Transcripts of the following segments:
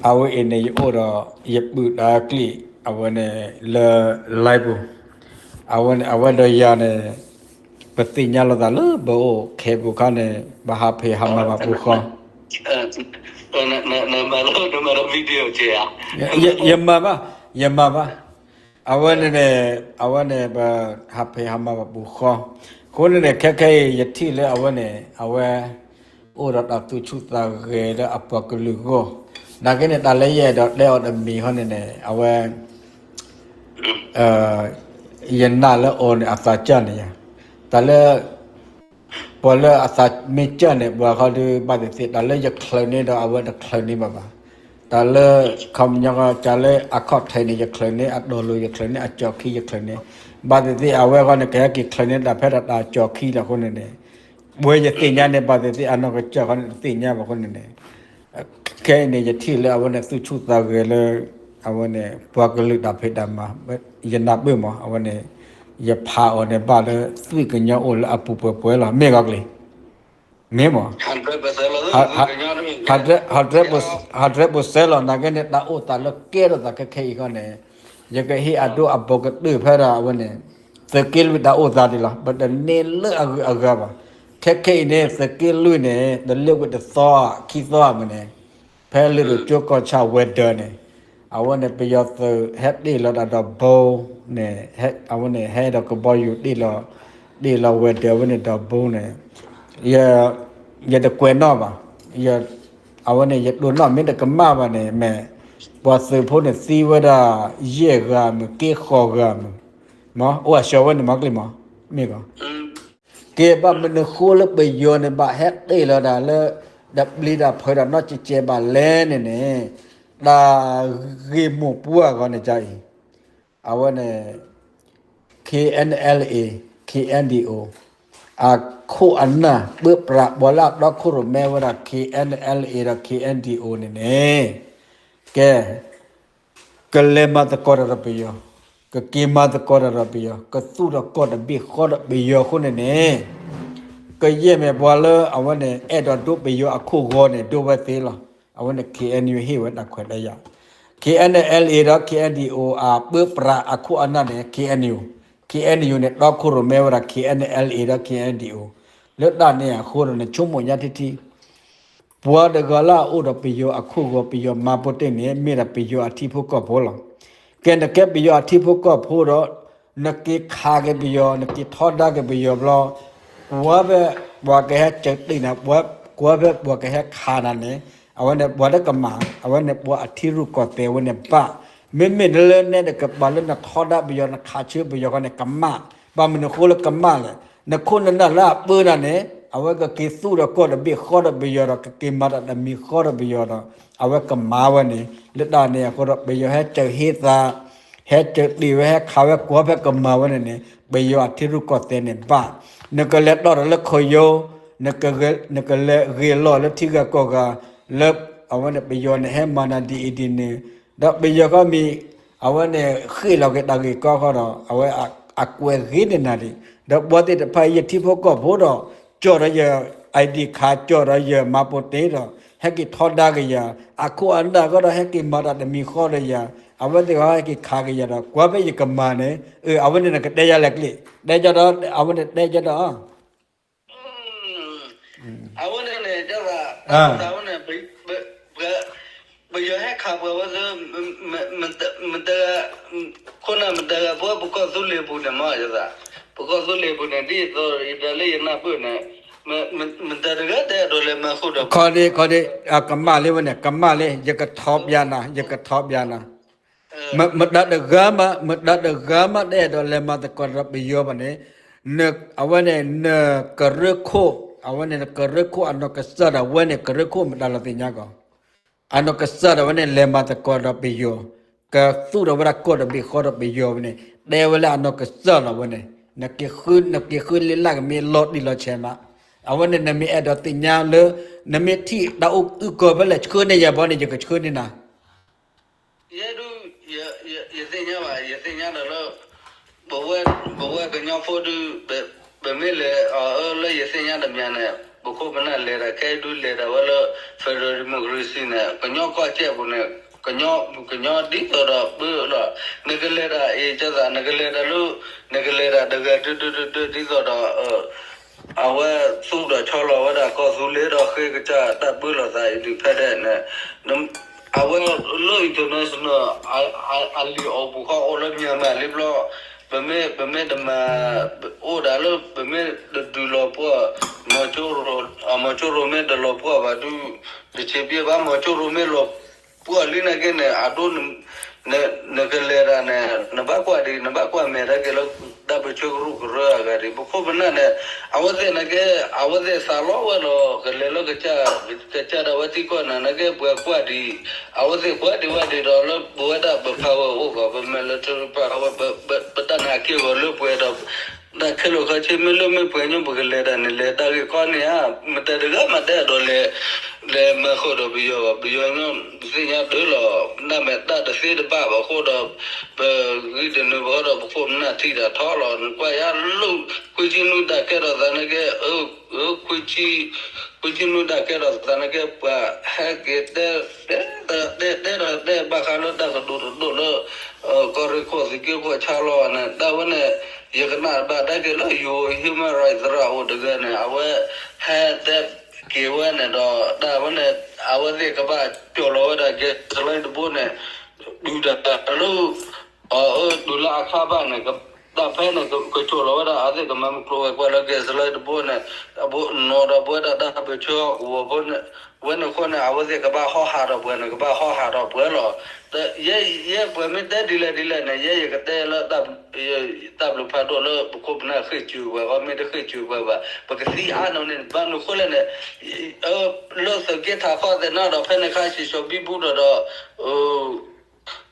အဝဲအံၤန့ၣ် ယအိၣ်ဒီး ယပုၢ်တၢ်ကျံး အဝဲန့ၣ်လၢ live ပူၤ, အဝဲန့ၣ် အဝဲဒီးယၤန့ၣ် ပသ့ၣ်ညါလိာ်သးလၢပအိၣ်ခဲပူၤခါန့ၣ် ပဟးဖံးဟးမၤဘၣ်ပူၤဃီ ယမၤဘၣ်, ယမၤဘၣ်, အဝဲန့ၣ်န့ၣ် အဝဲန့ၣ် ပဟးဖံးဟးမၤဘၣ်ပူၤဃီ, အဃိန့ၣ်န့ၣ် ခဲခဲအံၤ ယထံၣ်လၢအဝဲန့ၣ် အဝဲ အိၣ်ဒီးတၢ်သူၣ်ဆူၣ်သးဂဲၤလၢအပှၤကလုာ်အဂီၢ်, နာ်က့န့ၣ် တၢ်လၢယအဲၣ်ဒိးတဲအီၤတမံၤဃီန့ၣ်န့ၣ် အဝဲ ယနာ်လၢအီၤန့ၣ် အသးစၢ်န့ၣ်ယါ, တၢ်လၢ ပှၤလၢအသးမ့ၢ်စၢ်န့ၣ် ပှၤခီဒုးဘၣ်သ့ၣ်သ့ၣ် တၢ်လၢယချုးန့ၢ်ဒီးအဝဲတချုးန့ၢ်ဘၣ်ဘၣ်, တၢ်လၢ ခီပညီ တၢ်လၢအခီၣ်ထံးန့ၣ် ယချုးန့ၢ် အတီၤလိၤယချုးန့ၢ် အကၠီၤခံယချုးန့ၢ်, ဘၣ်သ့ၣ်သ့ၣ် အဝဲဃီန့ၣ် ကဟဲက့ၤချုးန့ၢ်တၢ်ဖဲတၢ်တၢ်ကၠီၤခံလီၤအဃိန့ၣ်န့ၣ်, ပဝဲယသ့ၣ်ညါန့ၣ် ဘၣ်သ့ၣ်သ့ၣ် အနီၢ်ကစၢ်ဃီန့ၣ် တသ့ၣ်ညါဘၣ်အဃိန့ၣ်န့ၣ် ခဲအံၤန့ၣ် ယထံၣ်လၢအဝဲန့ၣ် သူၣ်ဆူၣ်သးဂဲၤလၢ အဝဲန့ၣ် ပှၤကလုာ်တၢ်ဖံးတၢ်မၤ, ယနၢ်ပၢၢ်မး အဝဲန့ၣ် ယဖးအီၤန့ၣ် ဘၣ်လၢသွံၣ်ကညီအိၣ်လၢအပူၤပှဲၤပှဲၤလီၤ မ့ၢ်ဂီၤကလံၤ, မ့ၢ်မး, ဟးဒြဲပစဲလီၤ နာ်က့န့ၣ် တၢ်အိၣ်သးလၢကဲထီၣ်သးခဲခဲအံၤဃီန့ၣ်, ယကဟ့ၣ်အဒိအဘိကတၢၢ်ဖဲဒၣ်အဝဲန့ၣ် သုးက့လွံၢ်တၢ်အိၣ်သးဒ်လီၤ ပတန့ၢ်လၢအဂုၤအဂၤဘၣ်, ခဲခဲအံၤန့ၣ် သုးက့လွံၢ်န့ၣ် တလၢဝံၤတသီခံသီမးန့ၣ် ဖဲလၢတကၠိကီၢ်ဆၣ်ဝဲၤဒၢးန့ၣ်, အဝဲန့ၣ် ပယီၤသုးဟဲတ့ၢ်လီၤတၢ်ဒီးဘိန့ၣ်, အဝဲန့ၣ် ဟဲဒီးကဘီယူၤတ့ၢ်လီၤ, တ့ၢ်လီၤဝဲၤဒၢးအဝဲန့ၣ်ဒီးဘိန့ၣ်, ယတကွဲးနီၣ်ဘၣ်, အဝဲန့ၣ် ယဒိးနီၣ်မ့ၢ်တကမၣ်ဘၣ်န့ၣ် မ့ၢ် ပှၤသုးဖိန့ၣ်သံဝဲဒၣ် ယဲၢ်ဂၤမုၢ် က့ဃိးဂၤမုၢ်, မ့ၢ်အိၣ်အဆှၢဝဲန့ၣ်မ့ၢ်ကလံၤမး, မ့ၢ်ဂီၤ ကဲဘၣ်မနုၤဃိလၢပယီၤန့ၣ် ဘၣ်ဟဲတ့ၢ်လီၤတၢ်လၢ တပျံၤတၢ်ဖုးတၢ်နီၢ်ကဲကဲဘၣ်လဲၣ်န့ၣ်န့ၣ်, တၢ်ဂ့ၢ်မိၢ်ပှၢ်အဂီၢ်န့ၣ်ကအံၤ, အဝဲန့ၣ် KNLA KNDO အခိၣ်အနၢ် ပၢပြးပှၤလၢအတီခိၣ်ရိၣ်မဲဝဲဒၣ် KNLA ဒီး KNDO န့ၣ်န့ၣ်, ကဲ ကလဲၤမၤသကိးတၢ်ဒီးပယီၤ, ကက့ၤမၤသကိးတၢ်ဒီးပယီၤ, ကသူၣ်ထီၣ်ကီၢ်တဘ့ၣ်ဃီဒီးပယီၤအဃိန့ၣ်န့ၣ်, ကယဲၢ်မ့ၢ်ပှၤလၢအဝဲန့ၣ် အဲၣ်ဒိးဒိပယီၤအခိၣ်ဂီၤန့ၣ် ဒိဝဲသ့လီၤ. အဝဲန့ၣ် KNU ဟ့ၣ်ဝဲတၢ်ခွဲးတၢ်ယာ်, KNLA ဒီး KNDO အပၢပြးအခိၣ်အနၢ်န့ၣ် KNU, KNU န့ၣ် တီခိၣ်ရိၣ်မဲဝဲဒၣ် KNLA ဒီး KNDO, လၢတၢ်န့ၣ်အဃိဒီး နဆိကမိၣ်ညါထံထံ ပှၤတဂၤလၢအအိၣ်ဒီးပယီၤအခိၣ်ဂီၤ ပယီၤမၤပူၤတ့ၢ်န့ၣ် မ့ၢ်ဒၣ်ပယီၤအထံဖိကီၢ်ဖိလီၤ. ကဲ နကဲပယီၤအထံဖိကီၢ်ဖိဒီး နက့ၤခးက့ၤပယီၤ နက့ၤထီဒါက့ၤပယီၤဘျီ, ကွၢ်ဖဲပှၤကဟဲစၢၤတ့ၢ်နၤ, ကွၢ်ဖဲပှၤကဟဲခးနၤန့ၣ်, အဝဲန့ၣ်ပှၤတကမၣ်, အဝဲန့ၣ်ပှၤအထံရူၢ်ကီၢ်သဲးဝဲန့ၣ်ဘၣ်. မ့မ့ၢ်လၢနဲဒၣ်ကပၤလၢနထီဒါပယီၤ နခးဆၢပယီၤဃီန့ၣ် ကမၣ်. ဘၣ်မနုၤဃိလၢကမၣ်လဲၣ်, နခိၣ်နနၢ်လၢအပၢနၤန့ၣ် အဝဲကက့ၤသူၣ်ဒီးကီၢ်တဘ့ၣ်ဃီဒီးပယီၤဒီး ကက့ၤမၤတၢ်တမံၤဃီဒီးပယီၤဒီး အဝဲကမၤဝဲန့ၣ်, လၢတၢ်န့ၣ်အဃိဒီး ပယီၤဟဲစၢၤဟ့သး, ဟဲစၢၤတ့ၢ်ဝဲ ဟဲခးဝဲ ကွၢ်ဖဲကမၤဝဲန့ၣ်န့ၣ် ပယီၤအထံရူၢ်ကီၢ်သဲးန့ၣ်ဘၣ်. နကလဲၤတီၢ်ဒီးလၢခိၣ်ယိ, နကလဲၤဂ့ၤလီၢ်လၢထံဂၤကီၢ်ဂၤ, လၢ အဝဲန့ၣ်ပယီၤန့ၣ်ဟဲမၤနၤဒ်အံၤဒ်န့ၣ်, ဒီးပယီၤဃီမံၤ အဝဲန့ၣ်ဃ့ၢ်လီၤက့ၤတၢ်ဂ့ၢ်ကီဃီဒီး အဝဲအကွဲးဂ့ၤန့ၢ်နၤဒံး, ဒီးပှၤသ့ၣ်တဖၣ်အံၤ ယထံဖိကီၢ်ဖိဒီး ကၠီၣ်ဒီးယ ID card ကၠီၣ်ဒီးယမၤပူၤတ့ၢ်ဒီး ဟဲက့ၤထီဒါက့ၤယၤ, အခိၣ်အနၢ်ဃီဒီး ဟဲက့ၤမၤတၢ်တမံၤဃီဒီးယၤ, အဝဲသ့ၣ်ဃီဟဲက့ၤခးက့ၤယၤဒီး ကွၢ်ဖဲယကမၤန့ၣ်, အဝဲန့ၣ်နကတဲယၤလဲၣ်ကျ့ၣ်, တဲကၠီဒီး အဝဲန့ၣ်တဲကၠီဒီး အဝဲန့ၣ်န့ၣ် ကၠီသး အဝဲန့ၣ် ပယီၤဟဲခးပှၤဝဲသ့ၣ် မတဂၤ ခိၣ်နၢ်မတဂၤ ပဝဲပကီၢ်သူလ့ၤပူၤန့ၣ်မ့ၢ် ကၠီသး, ပကီၢ်သူလ့ၤပူၤန့ၣ် ဒ်သိးယတၢ်လၢယနၢ်ပၢၢ်န့ၣ် မတၤတဂၤတအဲၣ်ဒိးလဲၤမၤဃုာ်ဒီး ခီဒ့ ခီဒ့ ကမၣ်လံဝဲန့ၣ် ကမၣ်လံ ယကထီဘၣ်နၤ ယကထီဘၣ်နၤ မတၤတဂၤမး မတၤတဂၤမး တအဲၣ်ဒိးလဲၤမၤသကိးဒီးပယီၤဘၣ်န့ၣ်, အဝဲန့ၣ် နကရၢခိၣ် အဝဲန့ၣ် နကရၢခိၣ်အနီၢ်ကစၢ်ဒၣ်ဝဲန့ၣ် ကရၢခိၣ်မတၤလီၤသ့ၣ်ညါကီး, အနီၢ်ကစၢ်ဒၣ်ဝဲန့ၣ် လဲၤမၤသကိးဒီးပယီၤ, ကသူၣ်ထီၣ်ဝဲဒၣ်ကီၢ်တဘ့ၣ်ဃီဒီးပယီၤဝဲန့ၣ် တဲဝဲလၢအနီၢ်ကစၢ်လီၤဝဲန့ၣ်, နက့ၤဃုလံာ်လၢ်ကမ့ၢ်လီၤတံၢ်လီၤဆဲးမး, အဝဲန့ၣ် နမ့ၢ်အဲၣ်ဒိးသ့ၣ်ညါလၢ နမ့ၢ်ထံၣ်တၢ်အိၣ်အုၣ်ကီၤဖဲလဲၣ် ဆှၢန့ၢ်ယၤဘၣ်န့ၣ် ယကဆှၢန့ၢ်နၤ ယဲဒၣ် ယသ့ၣ်ညါဘၣ် ယသ့ၣ်ညါဒီးလၢ ပဝဲ ပဝဲကညီဖိဒုး ပမ့ၢ်လဲၤအီၤအၢလၢယသ့ၣ်ညါတမံၤန့ၣ် ပခိၣ်ပနၢ်လဲၤတၢ်ခဲအံၤဒုးလဲၤတၢ်ဝဲလၢ federal democracy န့ၣ် ကညီကီၢ်စဲၣ်ပူၤန့ၣ် ကညီ ကညီဒ်သိးဒီးပၢလီၤ. နကလဲၤတၢ်အံၤကသး နကလဲၤတၢ်လၢ နကလဲၤတၢ်တဂၤတဒၢတဒၢဒ်သိးဒီး အဝဲသူၣ်ဒီးဆီလီၤဝဲဒၣ်ကီၢ်သူလ့ၤဒီးဃ့ကစၢ်တၢ်ပၢလီၤသး independent န့ၣ် အဝဲလၢ international အလံာ်အီၣ်ပူၤဃီအိၣ်လၢ Myanmar လံဘျီ ပမ့ၢ် ပမ့ၢ်တမၤ အိၣ်ဒၣ်လၢ ပမ့ၢ်တဒုးလီၤပှီၢ် မီၤကၠိရိၤ မီၤကၠိရိၤမ့ၢ်တလီၤပှီၢ်ဘၣ်ဒုး တဆံးပျဲဘၣ် မီၤကၠိရိၤမ့ၢ်လီၤပှီၢ်လံနာ်က့န့ၣ် အဒိ နကလဲၤတၢ်န့ၣ် နဘၣ်ကွၢ်ဒံး နဘၣ်ကွၢ်မဲာ်တၢ်က့ၤလၢ တၢ်ပၢဆှၢကရူၢ်ကရၢအဂၤဒံး ပခိၣ်ပနၢ်န့ၣ် အဝဲသ့ၣ်နာ်က့ အဝဲသ့ၣ်သးလီဝဲလီၤ ကလဲၤလၢကစၢ် ကစၢ်ဒၣ်ဝဲသံကွၢ်နၤနာ်က့ ပှၤကွၢ်ဒံး အဝဲသ့ၣ်ကွၢ်ဒံးဝဲဒံးဒီးလၢပဝဲဒၣ်ပ power အိၣ်ဂီၢ် ပ military power ပတၢ်နာ်က့ဂီၤလၢပှဲၤဒီး တၢ်ခဲလၢာ်ခီဆ့မ့ၢ်လၢမ့ၢ်ပှဲၤညီ ပကလဲၤတၢ်န့ၣ် လဲၤတၢ်ဂ့ၢ်ကီန့ၣ်ဧါ မတၤတဂၤမးတဲဒီးလဲၤ လဲၤမၤဃုာ်ဒီးပယီၤဘၣ် ပယီၤညီ ပသ့ၣ်ညါဒၢလီၤ နမ့ၢ်တၢ်တသ့တဘၣ်ဘၣ်အဃိဒီး ပဂံၢ်တနုာ်ဘၣ်ဃီဒီးပခိၣ်ပနၢ်ထံၣ်တၢ်ထီလီၤ နကွၢ်ယါလၢ ခွံဆံနွံတၢ်ကဲထီၣ်သးနာ်က့ ခွံဆံ ခွံဆံနွံတၢ်ကဲထီၣ်သးနာ်က့ ပှၤဟဲက့ၤတဲ တဲ တဲ တဲဘၣ်ဃးလၢတၢ်ကဒိၣ်တဒိၣ်လၢ ကီၢ်ရ့ၣ်ခိၣ်သုးက့ခိၣ်ဆါလီၤန့ၣ် တၢ်ဝဲန့ၣ် ယကနၣ်ဘၣ်တၢ်က့ၤလၢယိၤ human rights သရၣ်အိၣ်တဂၤန့ၣ် အဝဲဟဲတဲက့ၤဝဲန့ၣ်ဒီး တၢ်ဝဲန့ၣ် အဝဲသ့ၣ်ကဘၣ်ကၠီၣ်လီၤဝဲဒၣ် gasoline တဘိန့ၣ် ဒုးတၢ်လၢ အၢ ဒုးလၢအခါဘၣ်န့ၣ် တၢ်ဖဲန့ၣ် ကကၠီၣ်လီၤဝဲဒၣ် အဝဲသ့ၣ်ကမၤမုၢ်ကျိၤဝဲၤကွာ်လၢ gasoline တဘိန့ၣ် အဘိနီၢ်ဒီးပဝဲဒၣ်တၢ်ပၢဆှၢအကဝီၤဖိန့ၣ် ဝဲန့ၣ်အဃိန့ၣ် အဝဲသ့ၣ်ကဘၣ်ဟီဟးဒီးပှၤန့ၣ် ကဘၣ်ဟီဟးဒီးပှၤလီၤ. ယဲ ယဲပှၤမ့ၢ်တဲဒ်လဲၣ်ဒ်လဲၣ်န့ၣ် ယဲယကတဲလၢ တၢ်ဘျုးဖးဒိၣ်လၢပခိၣ်ပနၢ်ဃ့ၢ်စၢၤပှၤ ပှၤမ့ၢ်တဃ့ၢ်စၢၤပှၤဘၣ် ပကသံအါနီၢ်န့ၣ် ဘၣ်မနုၤဃိလဲၣ်န့ၣ် လၢသုးက့ထးခီၣ်သ့ၣ်နီၣ်ဒီး ဖဲန့ၣ်ခါ စံးဆှီဘံဘူဒီးဒီး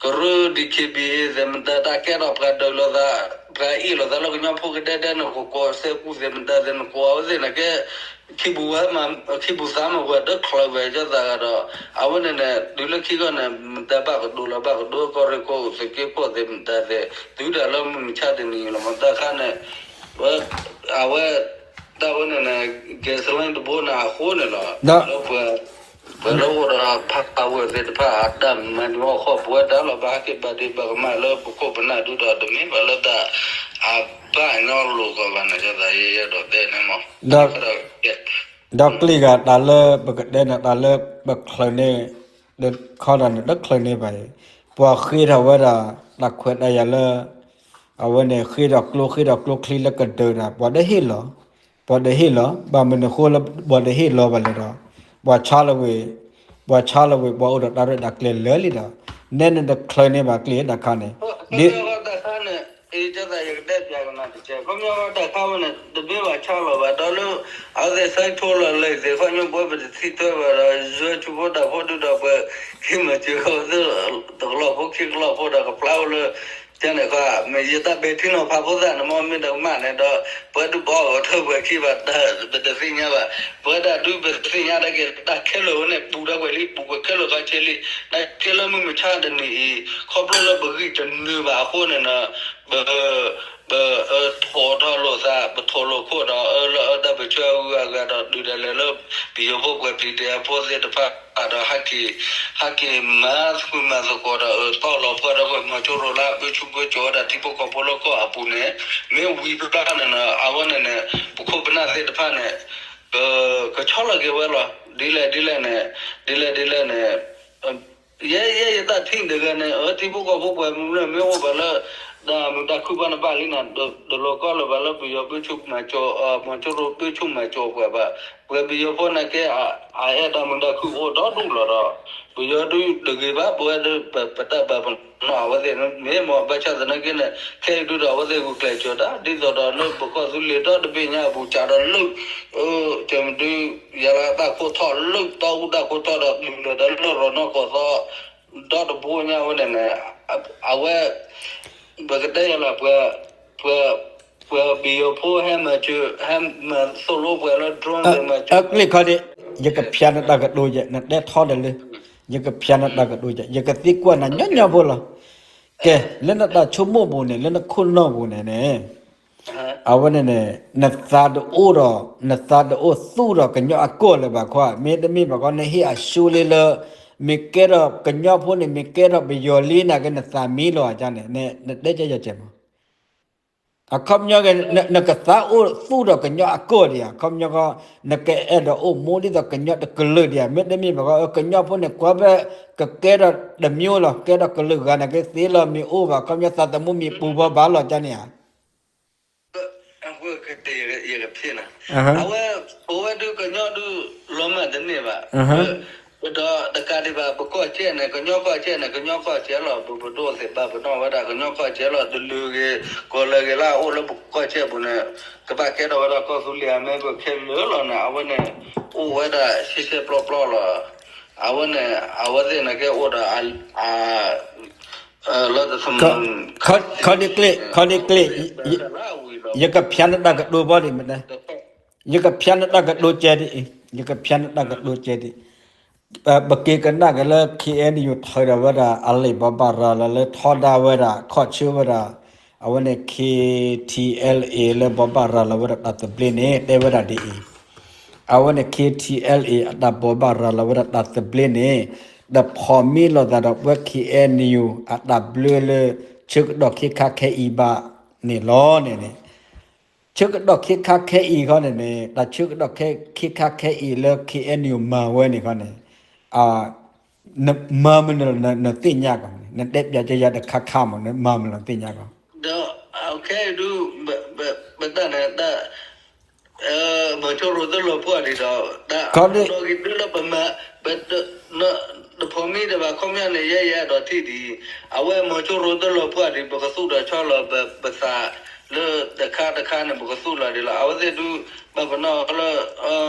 ကရၢ DKBA သ့ၣ်မတၤ တၢ်ကဲထီၣ်ပှၤဒုးလိာ်သး ပှၤအ့ၣ်လိာ်သးလၢကညီဖိကဒဲဒဲန့ၣ် ကကိးစဲးကူၣ်သ့ၣ်မတၤသ့ၣ် နကိးအဝဲသ့ၣ်န့ၣ်ကဲ ခံပူၤဝဲမး ခံပူၤသးမး ပှၤတချုးဝဲ ကၠီသးဂၤဒီး အဝဲန့ၣ်န့ၣ် တုၤလၢခံကီၢ်န့ၣ် မတၤဘၣ်ကဒိးလီၤဘၣ်ကဒိး ကီၢ်ရ့ၣ်ခိၣ်သုးက့ခိၣ်သ့ၣ်မတၤသ့ၣ် တုၤဒၣ်လၢမုၢ်မဆါတနံၤလီၤ မတၤခါန့ၣ် အဝဲ တၢ်ဝဲန့ၣ်န့ၣ် gasoline တဘိန့ၣ်အဃိန့ၣ်လီၤ လၢပှၤ ပှၤလၢအိၣ်ဒီး power သ့ၣ်တဖၣ် အတၢ်မၤနၢၤအီၣ်ဃီ ပဝဲဒၣ်လီၤ ဘၣ်ဟဲက့ၤဘၣ်ဒ့ဘၣ်ကမၣ်လၢပခိၣ်ပနၢ်ဒုဒီး တမ့ၢ်ဘၣ်လၢတၢ် အဘၣ်ညီလိာ်ကီးဘၣ်န့ၣ် ကၠီသးယဲယဲဒီးတဲန့ၣ်မး ဒီးကျံၢ်ဂၤတၢ်လၢပကတဲန့ၣ် တၢ်လၢပချုးန့ၣ် ခီဒၣ်န့ၣ် တချုးန့ၣ်ဘၣ်အံၤ ပှၤဃ့ထီၣ်ဝဲဒၣ် တၢ်ခွဲးတၢ်ယာ်လၢ အဝဲန့ၣ် ဃ့ဒီးကျိ ဃ့ဒီးကျိချံလၢကဒုးတၢ် ပှၤတဟ့ၣ်လီၤ ပှၤတဟ့ၣ်လီၤ ဘၣ်မနုၤအဃိလၢ ပှၤတဟ့ၣ်လီၤဘၣ်လဲၣ်ဒီး ပှၤဆါလီၤဝံၤ ပှၤဆါလီၤဝံၤ ပှၤအိၣ်ဒီးတၢ်ရဲၣ်တၢ်ကျဲၤလၢာ်လံဒီး နဲန့ၣ်တချုးန့ၣ်ဘၣ်ကျံၢ်တၢ်ခါန့ၣ် ဒ် တၢ်ခါန့ၣ် အကၠီသးယကတဲပၠးကနၣ်တကဲ ခီပညီတၢ်ခါဝဲန့ၣ် တမ့ၢ်ဘၣ်ဆါလီၤဘၣ် ဒီးလၢ အဝဲသ့ၣ်ဆၢကထိလီၤလံသ့ၣ် ခီပညီပဝဲပတထံၣ်ထွဲဘၣ်ဒီး ယွဲဆူဖိတၢ်ဖိဒုဒီးပှၤ က့ၤမၤစၢၤဃီသ့ၣ် တကလီၢ်ဖိခံကလီၢ်ဖိဒီးကဖျါအိၣ်လၢ ကန့ၣ်ဃီ မ့ၢ်ယတၢ်ပဲာ်ထံနီၤဖးဖိသၣ်န့ၣ် မ့ၢ်မ့ၢ်တကမၣ်န့ၣ်ဒီး ပှၤဒုးပအီၣ်ဂီၤထၢပှၤခံဘၣ်တၢ် ပတသ့ၣ်ညါဘၣ် ပဝဲဒၣ်ဒုးပသ့ၣ်ညါတၢ်က့ၤ တၢ်ခဲလၢာ်ဝဲန့ၣ် ပူၤဒၣ်ကွဲးလံ ပူၤကွဲးခဲလၢာ်ခီဆ့လံ တၢ်ကဲလၢမုၢ်မဆါတနံၤအံၤ ခီဖျိလၢပဂံၢ်တနုာ်ဘၣ်အဃိန့ၣ်ဒီး ပ ပ ထိၣ်ထီၣ်လိာ်သး ပထိၣ်လိာ်ခိၣ်ဒီး အၢ လၢအတၢ်ပၢဆှၢအဂုၤအဂၤဒီး ဒုးဒၣ်လဲာ်လၢ ပယီၤဖိပှၤပျံၤတဲအဖိသ့ၣ်တဖၣ်ဒီး ဟဲက့ၤ ဟဲက့ၤမၤဃုာ်မၤသကိးဒီး အၢ တီၢ်လီၤပှၢ်ဒီးပှၤမီၤစိရိၤလၢအပၢဆူၣ်ပၢစိးဝဲဒၣ်ထံဖိကီၢ်ဖိလၢကီၢ်အပူၤန့ၣ် မ့ၢ်ဝံၤဖျါန့ၣ်ဒီး အဝဲန့ၣ်န့ၣ် ပခိၣ်ပနၢ်သ့ၣ်တဖၣ်န့ၣ် ကဆီလီၤက့ၤဝဲလီၤ ဒ်လဲၣ်ဒ်လဲၣ်န့ၣ် ဒ်လဲၣ်ဒ်လဲၣ်န့ၣ် ယဲ ယဲယတၢ်ထံၣ်တဂၤန့ၣ် အၢ ထံဖိကီၢ်ဖိပှၤမုၢ်လၢမ့ၢ်အိၣ်ဘၣ်လၢ တၢ်မုာ်တၢ်ခုၣ်ဘၣ်န့ၣ်ဘၣ်လံန့ၣ် တလီၤကီလၢၤဘၣ်လၢပယီၤပၢဆူၣ်မၤစိး မီၤစိရိၤပၢဆူၣ်မၤစိးပှၤဘၣ် ပှၤပယီၤဖိန့ၣ်ကဲ အအဲၣ်တၢ်မုာ်တၢ်ခုၣ်အိၣ်ဒီဒူၣ်လီၤဒီး ပယီၤဒုးတဂ့ၤဘၣ် ပဝဲဒၣ်ပတၢ်ဘၣ်ပနီၣ်အဝဲသ့ၣ်မ့ၢ်မ့ၢ်ဘၣ်ဆၣ်သနာ်က့န့ၣ် ခဲအံၤဒုဒီးအဝဲသ့ၣ်ဂုာ်ကျဲးစၢးတၢ် ဒ်သိးဒီးလၢပကီၢ်သူလ့ၤဒီတဘ့ၣ်ညါအပူၤ စးဒီးလၢ ကမဒု ယလၢတၢ်ခိၣ်ထီၣ်လၢတီအူတၢ်ခိၣ်ထီၣ်ဒီး တုၤလၢဒီးလၢရီနီၢ်ကီၢ်သီ ဒီတဘိညါဝဲန့ၣ်န့ၣ် အဝဲ ပကတဲယလၢ ပှၤ ပှၤပယီၤဖိဟဲမၤစၢၤ ဟဲမၤသိၣ်လိပှၤလၢ drone မၤစၢၤ အကျ့ၣ်ခီဒ့ ယကဖျါနတၢ်ကတိၤယဲ နတဲထီဒီးလၢ ယကဖျါနတၢ်ကတိၤယဲ ယကသံကွၢ်နၤညီညီဖိလီၤ. ကဲ လၢနတၢ်ဆိကမိၣ်ပူၤန့ၣ် လၢနခိၣ်နူာ်ပူၤန့ၣ်န့ၣ် အဝဲန့ၣ်န့ၣ် နသးတအိၣ်ဒီး နသးတအိၣ်သူၣ်ဒီးကညီအကီၢ်လၢၤဘၣ်ခီ, မ့တမ့ၢ်ဘၣ်ခီ နဟ့ၣ်အဆူလ့လၢ မ့ၢ်ကဲထီၣ်ကညီဖိန့ၣ် မ့ၢ်ကဲထီၣ်ပယီၤလံနာ်က့ နသးမံလီၤအကန့ၣ် နတဲကဲယၤကဲမး. အခီပညီက့ နကသးအိၣ်သူၣ်ဒီးကညီအကီၢ်ဒံးဧါ, အခီပညီကီ နကအဲၣ်ဒိးအိၣ်မူဒ်သိးကညီတကလုာ်ဒံးဧါ, မ့တမ့ၢ်ဘၣ်ခီ ကညီဖိန့ၣ် ကွၢ်ဖဲ ကကဲထီၣ်တမျိုးလီၤ, ကဲထီၣ်ကလုာ်ဂၤနာ်က့သ့လီၤ မ့ၢ်အိၣ်ဘၣ် အခီပညီသးသမူမ့ၢ်ပူၤဘၣ်ဘၣ်လီၤကန့ၣ်ဧါ. အဝဲ ပဝဲဒုးကညီဒုးလီၤမၢ်တန့ၢ်ဘၣ်. ဒီးတကးဒံးဘၣ် ပကီၢ်စဲၣ်န့ၣ် ကညီကီၢ်စဲၣ်န့ၣ် ကညီကီၢ်စဲၣ်လီၤ. ပပဒိၣ်သ့ၣ်ဘၣ်ပနီၣ်ဝဲဒၣ် ကညီကီၢ်စဲၣ်လီၤ. တလုာ်ဂ့ၤ ကီၢ်လၢဂ့ၤလၢအအိၣ်လၢပကီၢ်စဲၣ်ပူၤန့ၣ် ကဘၣ်ကဲထီၣ်ဝဲဒၣ်ကီၢ်သူလ့ၤအမဲပခဲလၢာ်လီၤန့ၣ် အဝဲန့ၣ် အိၣ်ဝဲဒၣ်ရှဲရှဲပျီပျီလီၤ. အဝဲန့ၣ် အဝဲသ့ၣ်န့ၣ်ကဲအိၣ်ဒီး လၢတ ခီဒ့ကျ့ ခီဒ့ကျ့ ယကဖျါနတၢ်ကတိၤဘီဒံးမ့ၢ်, ယကဖျါနတၢ်ကတိၤကဲဒ်အံၤ, ယကဖျါနတၢ်ကတိၤကဲဒ်အံၤ, ပက့ၤကနၣ်က့ၤလၢ ခ့ၣ်အဲၣ်ယူၣ် ထၢဒီးဝဲဒၣ်အလံာ်ဘိးဘၣ်ရၤလီၤလၢထီဒါဝဲဒၣ် ခီၣ်ဆၢဝဲဒၣ် အဝဲန့ၣ် ခ့ၣ်ထံၣ်အဲလ်အ့ၣ် လၢဘိးဘၣ်ရၤလီၤဝဲဒၣ်တၢ်သဘျ့န့ၣ် တဲဝဲဒၣ်ဒ်အံၤ, အဝဲန့ၣ် ခ့ၣ်ထံၣ်အဲလ်အ့ၣ် အတၢ်ဘိးဘၣ်ရၤလီၤဝဲဒၣ်တၢ်သဘျ့န့ၣ် တဖိးမံလိာ်သးဒီးပဝဲ ခ့ၣ်အဲၣ်ယူၣ် အတၢ်ဘျၢလၢ ဆၢကတီၢ်ခဲခါခဲအံၤဘၣ်န့ၣ်လီၤန့ၣ်န့ၣ် ဆၢကတီၢ်ခဲခါခဲအံၤခီန့ၣ်န့ၣ် တၢ်ဆၢကတီၢ်ခဲခါခဲအံၤလၢ ခ့ၣ်အဲၣ်ယူၣ် မၤဝဲန့ၣ်ခီန့ၣ် မၤမနုၤလီၤနသ့ၣ်ညါကီးန့ၣ် နတဲပၠးကယၤတခါခါမး နမၤမနုၤလီၤသ့ၣ်ညါကီး ဒီး ခဲအံၤဒုး ပတၢ်န့ၣ် တၢ် မၤဆိရိၤတလီၤပှၢ်ဒံးဒီး တၢ်ဒီးဂ့ၤဒုးလၢပမၤ တဖိးမံဒံးဘၣ် ခီပညီန့ၣ် ယဲယအဲၣ်ဒိးထံၣ်ဒံး အဝဲမၤဆိရိၤတလီၤပှၢ်ဒံး ပကသူၣ်ဒီးဆီလီၤပသး လၢတခါတခါန့ၣ် ပကသူၣ်လီၤဒံးလီၤ. အဝဲသ့ၣ်ဒုး ဘၣ်ပနီၣ်လၢ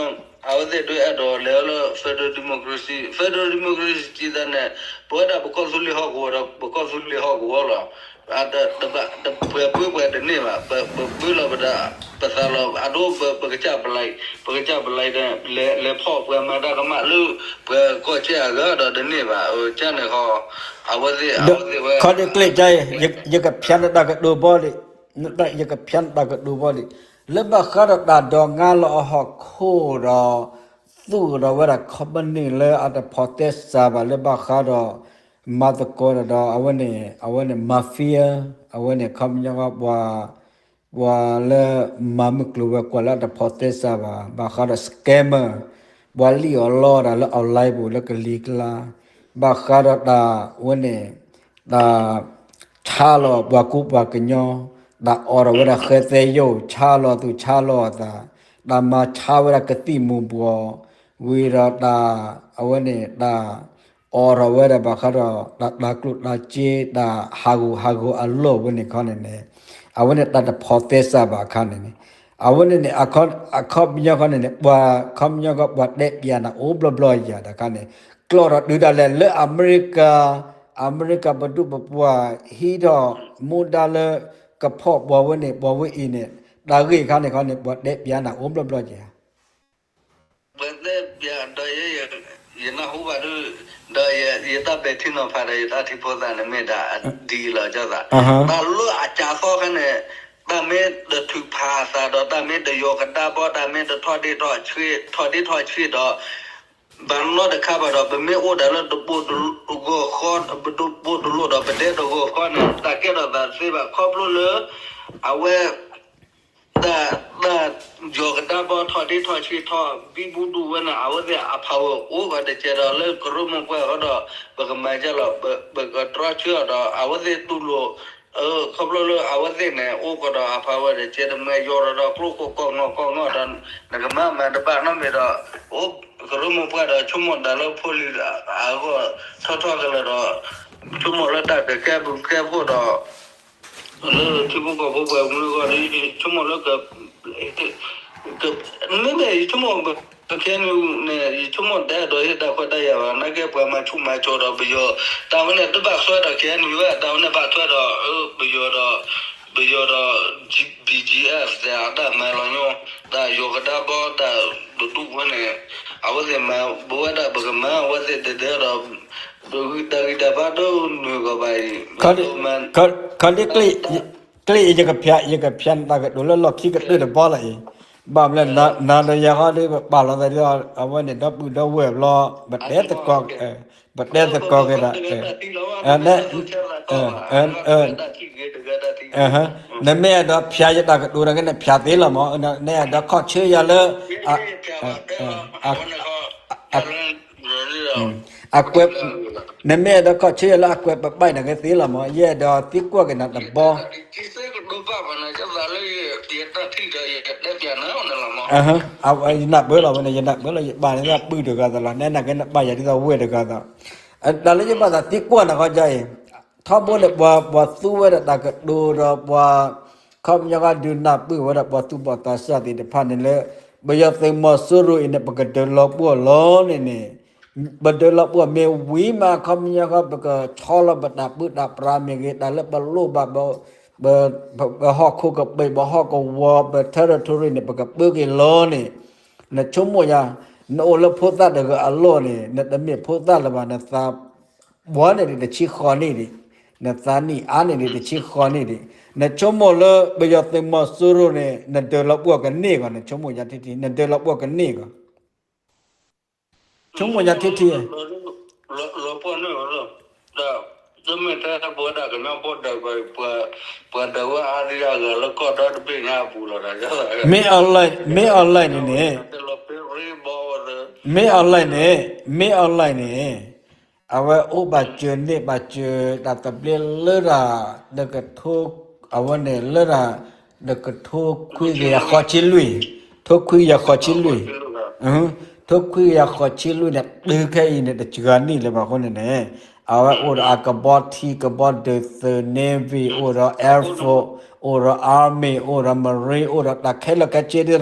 အဝဲသ့ၣ်ဒုးအဲၣ်ဒိးလဲၤလၢ federal democracy, federal democracy သတးန့ၣ် ပဝဲဒၣ်ပကီၢ်သူလ့ၤဟီၣ်ကဝီၤဒီး ပကီၢ်သူလ့ၤဟီၣ်ကဝီၤလီၤ. ပှၤပှ့ၤပှၤတန့ၢ်ဘၣ်, ပဘုလီၤပသးလီၤ အဒိ ပကစၢ်ပလံး ပကစၢ်ပလံး လဲၤဖီၣ်ပှၤမၤတၢ်ကမၣ်လၢ ပှၤကီၢ်စဲၣ်အဂၤဒီးတန့ၢ်ဘၣ်. ကန့ၣ်ဃီ အဝဲသ့ၣ် အဝဲသ့ၣ်ဝဲ ခီဒ့ကျ့ၣ်ကါအံၤ ယကဖျါနတၢ်ကတိၤဘီလံ, ယကဖျါနတၢ်ကတိၤဘီလံ, လၢဘၣ်ဃးဒီးတၢ်ဒိးငါလီၤအဟီၣ်ခိၣ်ဒီး သူၣ်ဒီးဝဲဒၣ် company လၢအတဖိးသဲစးဘၣ် လၢဘၣ်ဃးဒီး မၤသကိးဒီး အဝဲန့ၣ် အဝဲန့ၣ် mafia, အဝဲန့ၣ် ခီပညီ ပှၤလၢမၤမုၢ်ကျိၤဝဲၤကွာ်လၢအတဖိးသဲစးဘၣ်, ဘၣ်ဃးဒီး scammer, ပှၤလံၣ်အီၣ်လီအီၣ်တၢ်လၢ online ပူၤလၢကလံၤကျါ, ဘၣ်ဃးဒီးတၢ်ဝဲန့ၣ် တၢ် ဆါလီၤပှၤကူပှၤကညီ, တၢ်အီၣ်ထီၣ်ဝဲဒၣ်ဃဲသဲယိာ် ဆါလီၤသူၣ်ဆါလီၤအသး, တၢ်မၤဆါဝဲဒၣ်ကသံၣ်မူၤဘှီး, ဝံၤဒီးတၢ် အဝဲန့ၣ် တၢ်အီၣ်ထီၣ်ဝဲဒၣ်ဘၣ်ဃးဒီး တၢ်တၤကျိၣ်တၤစ့ တၢ်ဟးဂူာ်ဟးဂီၤအလီၢ်ဝဲန့ၣ်ခီန့ၣ်န့ၣ်, အဝဲန့ၣ်တၢ်တဖိးသဲစးဘၣ်အခါန့ၣ်န့ၣ်, အဝဲန့ၣ်န့ၣ် အခီပညီခီန့ၣ်န့ၣ် ပှၤခီပညီခီ ပှၤတဲပၠးနၤအိၣ်ဘျီဘျီယၤတခါန့ၣ်, ကျိးထီၣ်တုၤဒၣ်လဲာ်လၢအမဲရကၤ, အမဲရကၤပဒိၣ်ပပှၢ်ဟံးထီၣ်မူဒါလၢ ကဖီၣ်ပှၤဝဲန့ၣ်ပှၤဝဲအံၤန့ၣ်, တၢ်ဂ့ၢ်ခါန့ၣ်ခီန့ၣ် ပှၤတဲပၠးနၤအိၣ်ဘျီဘျီယၤ ပှၤတဲပၠးဒီးယဲ ယနၢ်ဟူဘၣ်ဒုး, ဒီးယတၢ်ပဲာ်ထံနီၤဖးဒီးယတၢ်ထံၣ်ဖိသၣ်န့ၣ်မ့ၢ်ဒၣ်ဒ်အံၤလီၤ ကၢ်သး, တၢ်လၢအကးသီခါန့ၣ်, တၢ်မ့ၢ်တထုးဖးအသးဒီး တၢ်မ့ၢ်တယီၤကဒါဘီ တၢ်မ့ၢ်တထီၣ်ဒ့ထီၣ်ဆံး, ထီၣ်ဒ့ထီၣ်ဆံးဒီး ဘၣ်နီတခါဘၣ်ဒီး ပမ့ၢ်အိၣ်ဒၣ်လၢတဘိတဂီၢ်ဃီ, တဘိတလိၣ်ဒီး ပဒဲတဂီၢ်ဃီန့ၣ် တၢ်ကဲထီၣ်သးတသ့ဘၣ် ခီဖျိလၢ အဝဲ တၢ် တၢ်ယီၤကဒါဘီ ထီၣ်ဒ့ထီၣ်ဆံး ထီၣ်ဘံဘူဒူၣ်ဝဲန့ၣ် အဝဲသ့ၣ်အ power အိၣ်ဂီၤတကဲးဒီး လၢကရၢမိၢ်ပှၢ်ဃီဒီး ပကမၤဒ်လဲၣ် ပကတြီဆၢအီၤဒီး အဝဲသ့ၣ်တူၢ်လိာ် ခီဖျိလၢအဝဲသ့ၣ်န့ၣ် အိၣ်ကဒီးအ power တကဲး တမ့ၢ်ယီၤဒီး ကျိခိၣ်ကိးနီၢ်ကိးနီၢ်ဒီး နကမၤမၤတဘၣ်နီတမံၤဒီး အိၣ်ကရၢမိၢ်ပှၢ်ဒီး ဆိကမိၣ်တၢ်လၢဖိလံၤအဂီၢ်ထီထီကလဲာ်ဒီး ဆိကမိၣ်လၢတၢ်ကကဲဘျုးကဲဖှိၣ်ဒီး လၢထံဖိကီၢ်ဖိပှၤကညီအဂီၢ်ဒီး ယဆိကမိၣ်လၢ မ့မ့ၢ်ယဆိကမိၣ် ခဲအံၤန့ၣ် ယဆိကမိၣ်တအဲၣ်ဒိးဟ့ၣ်တၢ်ခွဲးတၢ်ယာ်ဘၣ် နာ်က့ပှၤမၤဆူၣ်မၤစိးဒီးပယီၤ တၢ်ဝဲန့ၣ် တဘၣ်ထွဲဒီး ခဲအံၤန့ၣ် တၢ်ဝဲန့ၣ်ဘၣ်ထွဲဒီး ပယီၤဒီး ပယီၤဒီး ဘံၣ်ကၠံအၣ် သ့ၣ်အတၢ်မၤလီၤညီ တၢ်ယီၤကဒါဘီ တၢ်တဒူၣ်ဝဲန့ၣ် အဝဲသ့ၣ်မၤ ပဝဲဒၣ်ပကမၤ အဝဲသ့ၣ်တဒၢဒီး ပဂံၢ်တၢ်ဂံၢ်တၢ်ဘါဒိၣ်နုာ်ကီးဘၣ်အံၤ ခီဒ့ကျ့ၣ် ကျ့ ယကဖျါ ယကဖျါနတၢ်ကတိၤလၢလီၢ်ခံကတၢၢ်တဘီလီၤအံၤ, ဘၣ်မလဲၣ် နၤဒီးယၤဃီဒီး ပပာ်လီၤသးဒ်သိး အဝဲန့ၣ် ဒီပုၢ်ဒီဝဲၢ်ဘျီ ပတဲသကိး ပတဲသကိးက့ၤဒီး နမ့ၢ်အဲၣ်ဒိးဖျါယတၢ်ကတိၤတဂ့ၤ နဖျါသ့လီၤမး, နအဲၣ်ဒိးခီၣ်ဆၢယၤလၢ အကွဲး နမ့ၢ်အဲၣ်ဒိးခီၣ်ဆၢယၤလၢအကွဲးပဘၣ်န့ၣ်ကသ့လီၤမး, ယအဲၣ်ဒိးသံကွၢ်က့ၤနၤတဘီ ယနၢ်ပၢၢ်လီၤဝဲန့ၣ် ယနၢ်ပၢၢ်လီၤ ယပာ်န့ၣ်သးပုၢ်တဂၤသးလီၤ, နနာ်က့နပာ်ယၤဒ်သိးဝဲၢ်တဂၤသး, တၢ်လၢယဘၣ်သးသံကွၢ်နၤခီကအံၤ, ထီဘိန့ၣ် ပှၤသူဝဲဒၣ်တၢ်ကတိၤဒီးပှၤ ခီပညီကဒုးနၢ်ပၢၢ်ဝဲဒၣ်ပှၤသူၣ်ဘီၣ်သးစၢ်သ့ၣ်တဖၣ်န့ၣ်လၢ ပယီၤသုးမီၤစိရိၤအံၤန့ၣ် ပကဒုးလီၤပှီၢ်လီၤန့ၣ်န့ၣ် ပဒုးလီၤပှီၢ်မ့ၢ်ဝံၤမး ခီပညီဃီ ပကဆီလီၤပတၢ်ပၢတၢ်ပြးမ့ၢ်ဂ့ၤ တၢ်လၢပလိၣ်ဘၣ် ပဟီၣ်ခိၣ်ကပ့ၤ ပဟီၣ်ကဝီၤ ပ territory န့ၣ် ပကပၢက့ၤလီၤန့ၣ်, နဆိကမိၣ်ယါ, နအိၣ်လၢဖိသၣ်တဂၤအလီၢ်န့ၣ် နတမ့ၢ်ဖိသၣ်လၢၤဘၣ် နသး ဘှီန့ၣ်ဒံးတဆံဃီနံၣ်ဒံး, နသးနံၣ်အါန့ၢ်ဒံးတဆံဃီနံၣ်ဒံး, နဆိကမိၣ်လၢပယီၤသုးမီၤစိရိၤန့ၣ် နဒုးလီၤပှီၢ်ကန့ၢ်ဂီၤ နဆိကမိၣ်ယါထံထံ နဒုးလီၤပှီၢ်ကန့ၢ်ဂီၤ ဆိကမိၣ်ယါထံထံ, လီၤပှီၢ်န့ၣ်လီၤ, တမ့ၢ်ထဲပဝဲဒၣ်ကညီဖိဒီး ပှၤဒၢးဝဲအါဒံအါဂၤလၢကီၢ်ဒီတဘ့ၣ်ညါအပူၤလီၤ, မ့ၢ် online မ့ၢ် online န့ၣ်န့ၣ်, မ့ၢ် online န့ၣ်, မ့ၢ် online န့ၣ် အဝဲအိၣ်ဘၣ်စၢၤန့ၢ်ဘၣ်စၢၤတၢ်သဘျ့လၢတၢ် တကထိ အဝဲန့ၣ်လၢတၢ် တကထိခွံကယၤဃိးဆံလွံၢ်, ထိခွံကယၤဃိးဆံလွံၢ်, ထိခွံကယၤဃိးဆံလွံၢ်န့ၣ် တုၤခဲအံၤန့ၣ် တစှၤနံၣ်လၢၤဘၣ်အဃိန့ၣ်န့ၣ်, အဝဲအိၣ်ဒီးအကဘီထံ ကဘီဒုးသုး Navy အိၣ်ဒီး Air Force အိၣ်ဒီး Army အိၣ်ဒီး Marine အိၣ်ဒီးတၢ်ခဲလၢာ်ခဲဆ့ဒ်သိး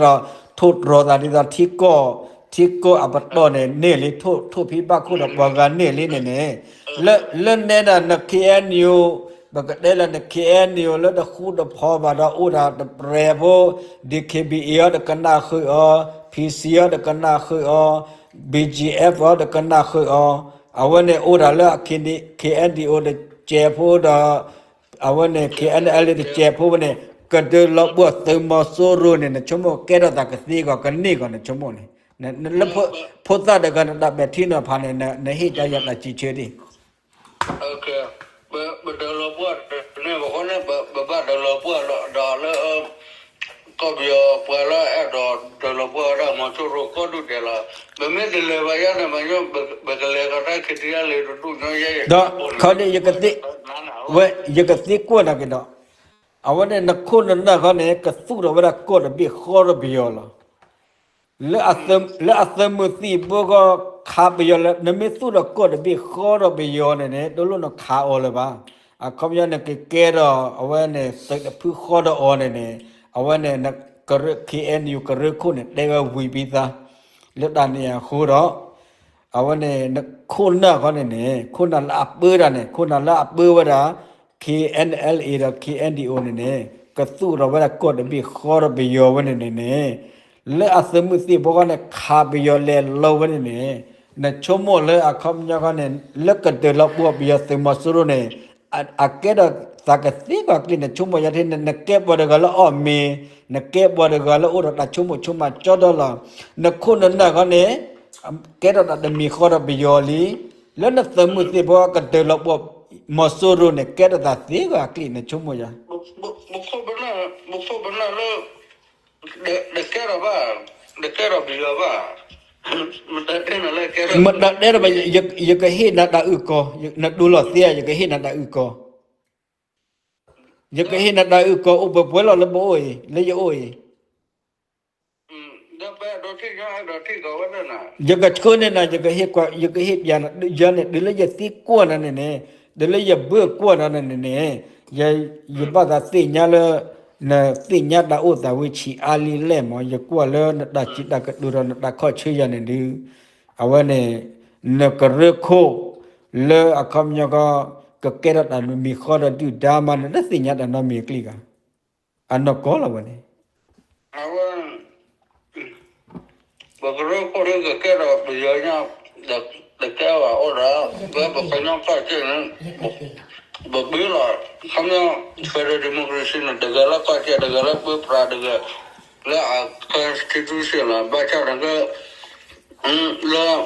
ထိၣ်တြီၤသးဒ်သိးထံကီၢ် ထံကီၢ်အပတီၢ်န့ၣ်န့ၢ်လံ ထိၣ်ဖံးဘၣ်ခိၣ်ဒီးပှၤဂၤန့ၢ်လံန့ၣ်န့ၣ်, လၢနဲဒၣ်န K N U ပကတဲလၢန K N U လၢတဃူတဖိးဘၣ်ဒီးအိၣ်ဒီးတပျဲၤဖိ, D K B A အီၤတကနၣ်ဃုာ်အီၤ, P C အီၤတကနၣ်ဃုာ်အီၤ, B G F အီၤတကနၣ်ဃုာ်အီၤ, အဝဲန့ၣ်အိၣ်ဒီးလၢ K N D O တစဲးဖိဒီး အဝဲန့ၣ် K N L A တစဲးဖိဝဲန့ၣ် ကဒုးလီၤပှီၢ်သုးမီၤစိရိၤန့ၣ် နဆိကမိၣ်ကဲထီၣ်သးကသ့ဂီၤကန့ၢ်ဂီၤ နဆိကမိၣ်န့ၣ်, လၢဖိသၣ်တဂၤနတၢ်ပဲာ်ထံနီၤဖးန့ၣ် နဟ့ၣ်ကယၤတၢ်စံးဆၢဒံး ပဒုးလီၤပှီၢ်န့ၣ် ပဃိန့ၣ် ပဘၣ်ဒုးလီၤပှီၢ်ဒီးလၢ ကီၢ်ပယီၤပှၤလၢအဲၣ်ဒိးဒုးလီၤပှီၢ်ဝဲဒၣ်မီၤစိရိၤကိးဒူၣ်ဒဲးလီၤ. ပမ့ၢ်တလဲၤဘၣ်ယါန့ၣ် ပကလဲၤကီတၢ်ခံထံယါလံတဒူၣ်ညီယဲ ဒီးခီဒ် ဝဲ ယကသံကွၢ်နၤက့ၤဒီး အဝဲန့ၣ် နခိၣ်နနၢ်ခီန့ၣ် ကသူၣ်ထီၣ်ဝဲဒၣ်ကီၢ်တဘ့ၣ်ဃီဒီးပယီၤလီၤ. လၢအသးမုာ်သံၣ်ဘိကီၢ်ခးပယီၤလၢ နမ့ၢ်သူၣ်ထီၣ်ကီၢ်တဘ့ၣ်ဃီဒီးပယီၤန့ၣ်န့ၣ် တလိၣ်နခးအီၤလၢၤဘၣ်. အခီပညီန့ၣ် ကကဲထီၣ်အဝဲန့ၣ် သုးတဖုဃီဒီးအီၤန့ၣ်န့ၣ် အဝဲန့ၣ် နကရၢ K N U ကရၢခိၣ်န့ၣ် တဲဝဲဝံၤပံသး လၢတၢ်န့ၣ်အဃိဒီး အဝဲန့ၣ် နခိၣ်နၢ်ခီန့ၣ်န့ၣ် ခိၣ်နၢ်လၢအပၢတၢ်န့ၣ် ခိၣ်နၢ်လၢအပၢဝဲဒၣ် K N L A ဒီး K N D O န့ၣ်န့ၣ် ကသူၣ်ထီၣ်ဝဲဒၣ်ကီၢ်တဘ့ၣ်ဃီဒီးပယီၤဝဲန့ၣ်န့ၣ်န့ၣ် လၢအသးမုာ်သံၣ်ဘိဃီန့ၣ် ခးပယီၤလဲၤလီၤဝဲန့ၣ်န့ၣ် နဆိကမိၣ်လၢအခီပညီဃီန့ၣ် လၢကဒုးလီၤပှီၢ်ပယီၤသုးမီၤစိရိၤန့ၣ် အကဲထီၣ်သးကသ့ပှၤကျ့ နဆိကမိၣ်ယါထဲန့ၣ် နကဲပှၤတဂၤလၢအီၣ်မ့ၤ နကဲပှၤတဂၤလၢအိၣ်ဒီးတၢ်ဆိကမိၣ်ဆိကမးကၠီဒီလီၤ. နခိၣ်နနၢ်ခီန့ၣ် ကဲထီၣ်တၢ်တမံၤဃီဒီးပယီၤလံ. လၢနသးမုာ်သံၣ်ဘိကဒုးလီၤပှီၢ်မီၤစိရိၤန့ၣ် ကဲထီၣ်သးသ့ဂီၤအကျ့ နဆိကမိၣ်ယါ ပခိၣ်ပနၢ်လၢ တကဲထီၣ်ဘၣ်, တကဲထီၣ်ပယီၤဘၣ်, မတၤတဲဘၣ် ယကဟ့ၣ်နၤတၢ်အုၣ်ကီၤ, နဒိလီၤသ့ဧါ ယကဟ့ၣ်နၤတၢ်အုၣ်ကီၤ, ယကဟ့ၣ်နၤတၢ်အုၣ်ကီၤ အိၣ်ပှဲၤပှဲၤလီၤလၢပအိၣ်အံၤ လၢယအိၣ်အံၤ ယကဆှၢန့ၢ်နၤ ယကဟ့ၣ်ကွၢ် ယကဟ့ၣ်ပျးနၤ ယၤန့ၣ် တုၤလၢယသံကွၢ်နၤန့ၣ်န့ၣ်, တုၤလၢယဘၢကွၢ်နၤန့ၣ်န့ၣ်, ယဘၣ်သးသ့ၣ်ညါလၢ နသ့ၣ်ညါတၢ်အိၣ်သးဝံၤဆံးအါလံလဲၣ်မး, ယကွၢ်လၢနတၢ်စံးတၢ်ကတိၤဒီးနတၢ်ခီၣ်ဆၢယၤန့ၣ်ဒုး, အဝဲန့ၣ် နကရၢခိၣ် လၢအခီပညီကီ ကကဲထီၣ်တၢ်မံၤဃီဒီးဒုၣ်ဒါမး နတသ့ၣ်ညါတၢ်နီတမံၤအကျိၤဂၤ အနီၢ်ကီၢ်လီၤဝဲန့ၣ် ပကရၢခိၣ်လၢကကဲထီၣ်ပယီၤညါ တကဲဘၣ်အိၣ်ဒီး ပကညီကီၢ်စ့ၢ်န့ၣ် ပဘုလီၤ, ခီပညီ federal democracy န့ၣ် တဂၤလၢကီၢ်စဲၣ် တဂၤလၢပၢပြး တဂၤလၢအ constitution လီၤ, ဘၣ်ဆၣ်န့ၣ်က လၢ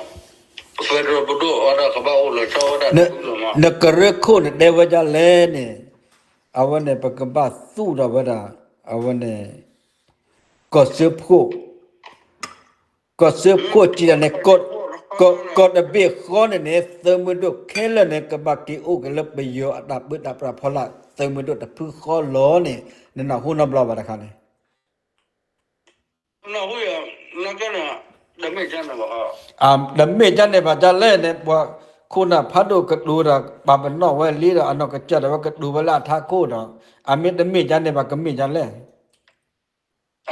federal ပဒိၣ်အီၤဒီးကဘၣ်အိၣ်လီၤဆီဝဲဒၣ်တဖုလီၤမး. နကရၢခိၣ်န့ၣ်တဲဝဲဒ်လဲၣ်န့ၣ်, အဝဲန့ၣ် ပကဘၣ်သူၣ်ထီၣ်ဝဲဒၣ် အဝဲန့ၣ် ကီၢ်စၢဖှိၣ်, ကီၢ်စၢဖှိၣ်စံးတၢ်န့ၣ်, ကီၢ်တဘ့ၣ်ဃီန့ၣ်န့ၣ် သုးမုၢ်ဒိၣ်ခဲလၢာ်န့ၣ် ကဘၣ်က့ၤအိၣ်က့ၤလၢပယီၤအတၢ်ပၢတၢ်ပြးဖီလာ် သုးမုၢ်ဒိၣ်တဖုဃီလီၤန့ၣ် နနၢ်ဟူနီတဘျီဘၣ်တခါန့ၣ် တမ့ၢ်ကန့ၣ်ဘၣ်ဒ်လဲၣ်န့ၣ် ပှၤခိၣ်နၢ်ဖးဒိၣ်ကတိၤဒီး ပာ်ပနီၣ်ဝဲလံဒီး အနီၢ်ကစၢ်ဒၣ်ဝဲကတိၤဝဲလၢအထးခိၣ်ဒီး အမ့ၢ်တမ့ၢ်ကန့ၣ်ဘၣ် ကမ့ၢ်ကလဲၣ်.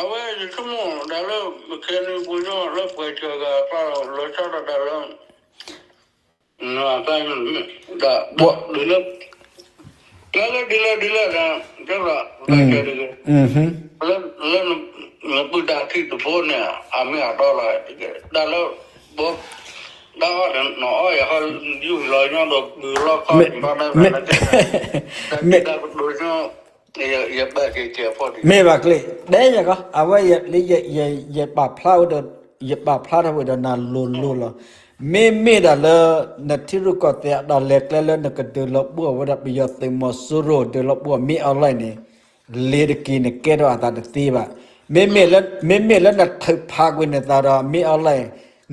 အဝဲယဆိကမိၣ်ဒၣ်လၢ ခဲန့ၣ်ပှၤကညီလၢပှဲၤစၢၤဂၤ လီၤဆီဒၣ်တၢ်လၢ ဒ် လၢဒ်လဲၣ်ဒ်လဲၣ်ဒီး ကဲလီၤ လၢ လၢနပုၢ်တၢ်ထံၣ်တဖိန့ၣ် အမ့ၢ်အတီလီၤ, တၢ်လၢ ဘိ တၢ်အီၣ်ဒီးနအီၣ်ယၤဟီ ယူၢ်လီၤညီဒီး ပုၢ်လီၢ်ခီ မ့ၢ်ဘၣ်မ့ၢ်ဘၣ် တၢ်ကတိၤညီ ယဘၣ်က့ၤကဲးဖီၣ်ဒံး မ့ၢ်ဘၣ်ကျ့ တဲယၤကီး အဝဲ ယပာ်ဖျါဝဲဒီး ယပာ်ဖျါထီၣ်ဝဲဒီးနၤလိၤလိၤလီၤ. မ့မ့ၢ်ဒၣ်လၢ နထံရူၢ်ကီၢ်သဲးအတၢ်လဲၤကျဲလၢနကဒုးလီၤပှီၢ်ဝဲဒၣ်ပယီၤသုးမီၤစိရိၤ ဒုးလီၤပှီၢ်မ့ၢ်အီၤလီၢ်န့ၣ် လ့ၤတက့ၤန့ၣ် ကဲထီၣ်အသးတသ့ဘၣ်. မ့မ့ၢ်လၢ မ့မ့ၢ်လၢနထုးဖးကွံာ်နသးဒီးမ့ၢ်အီၤလီၢ်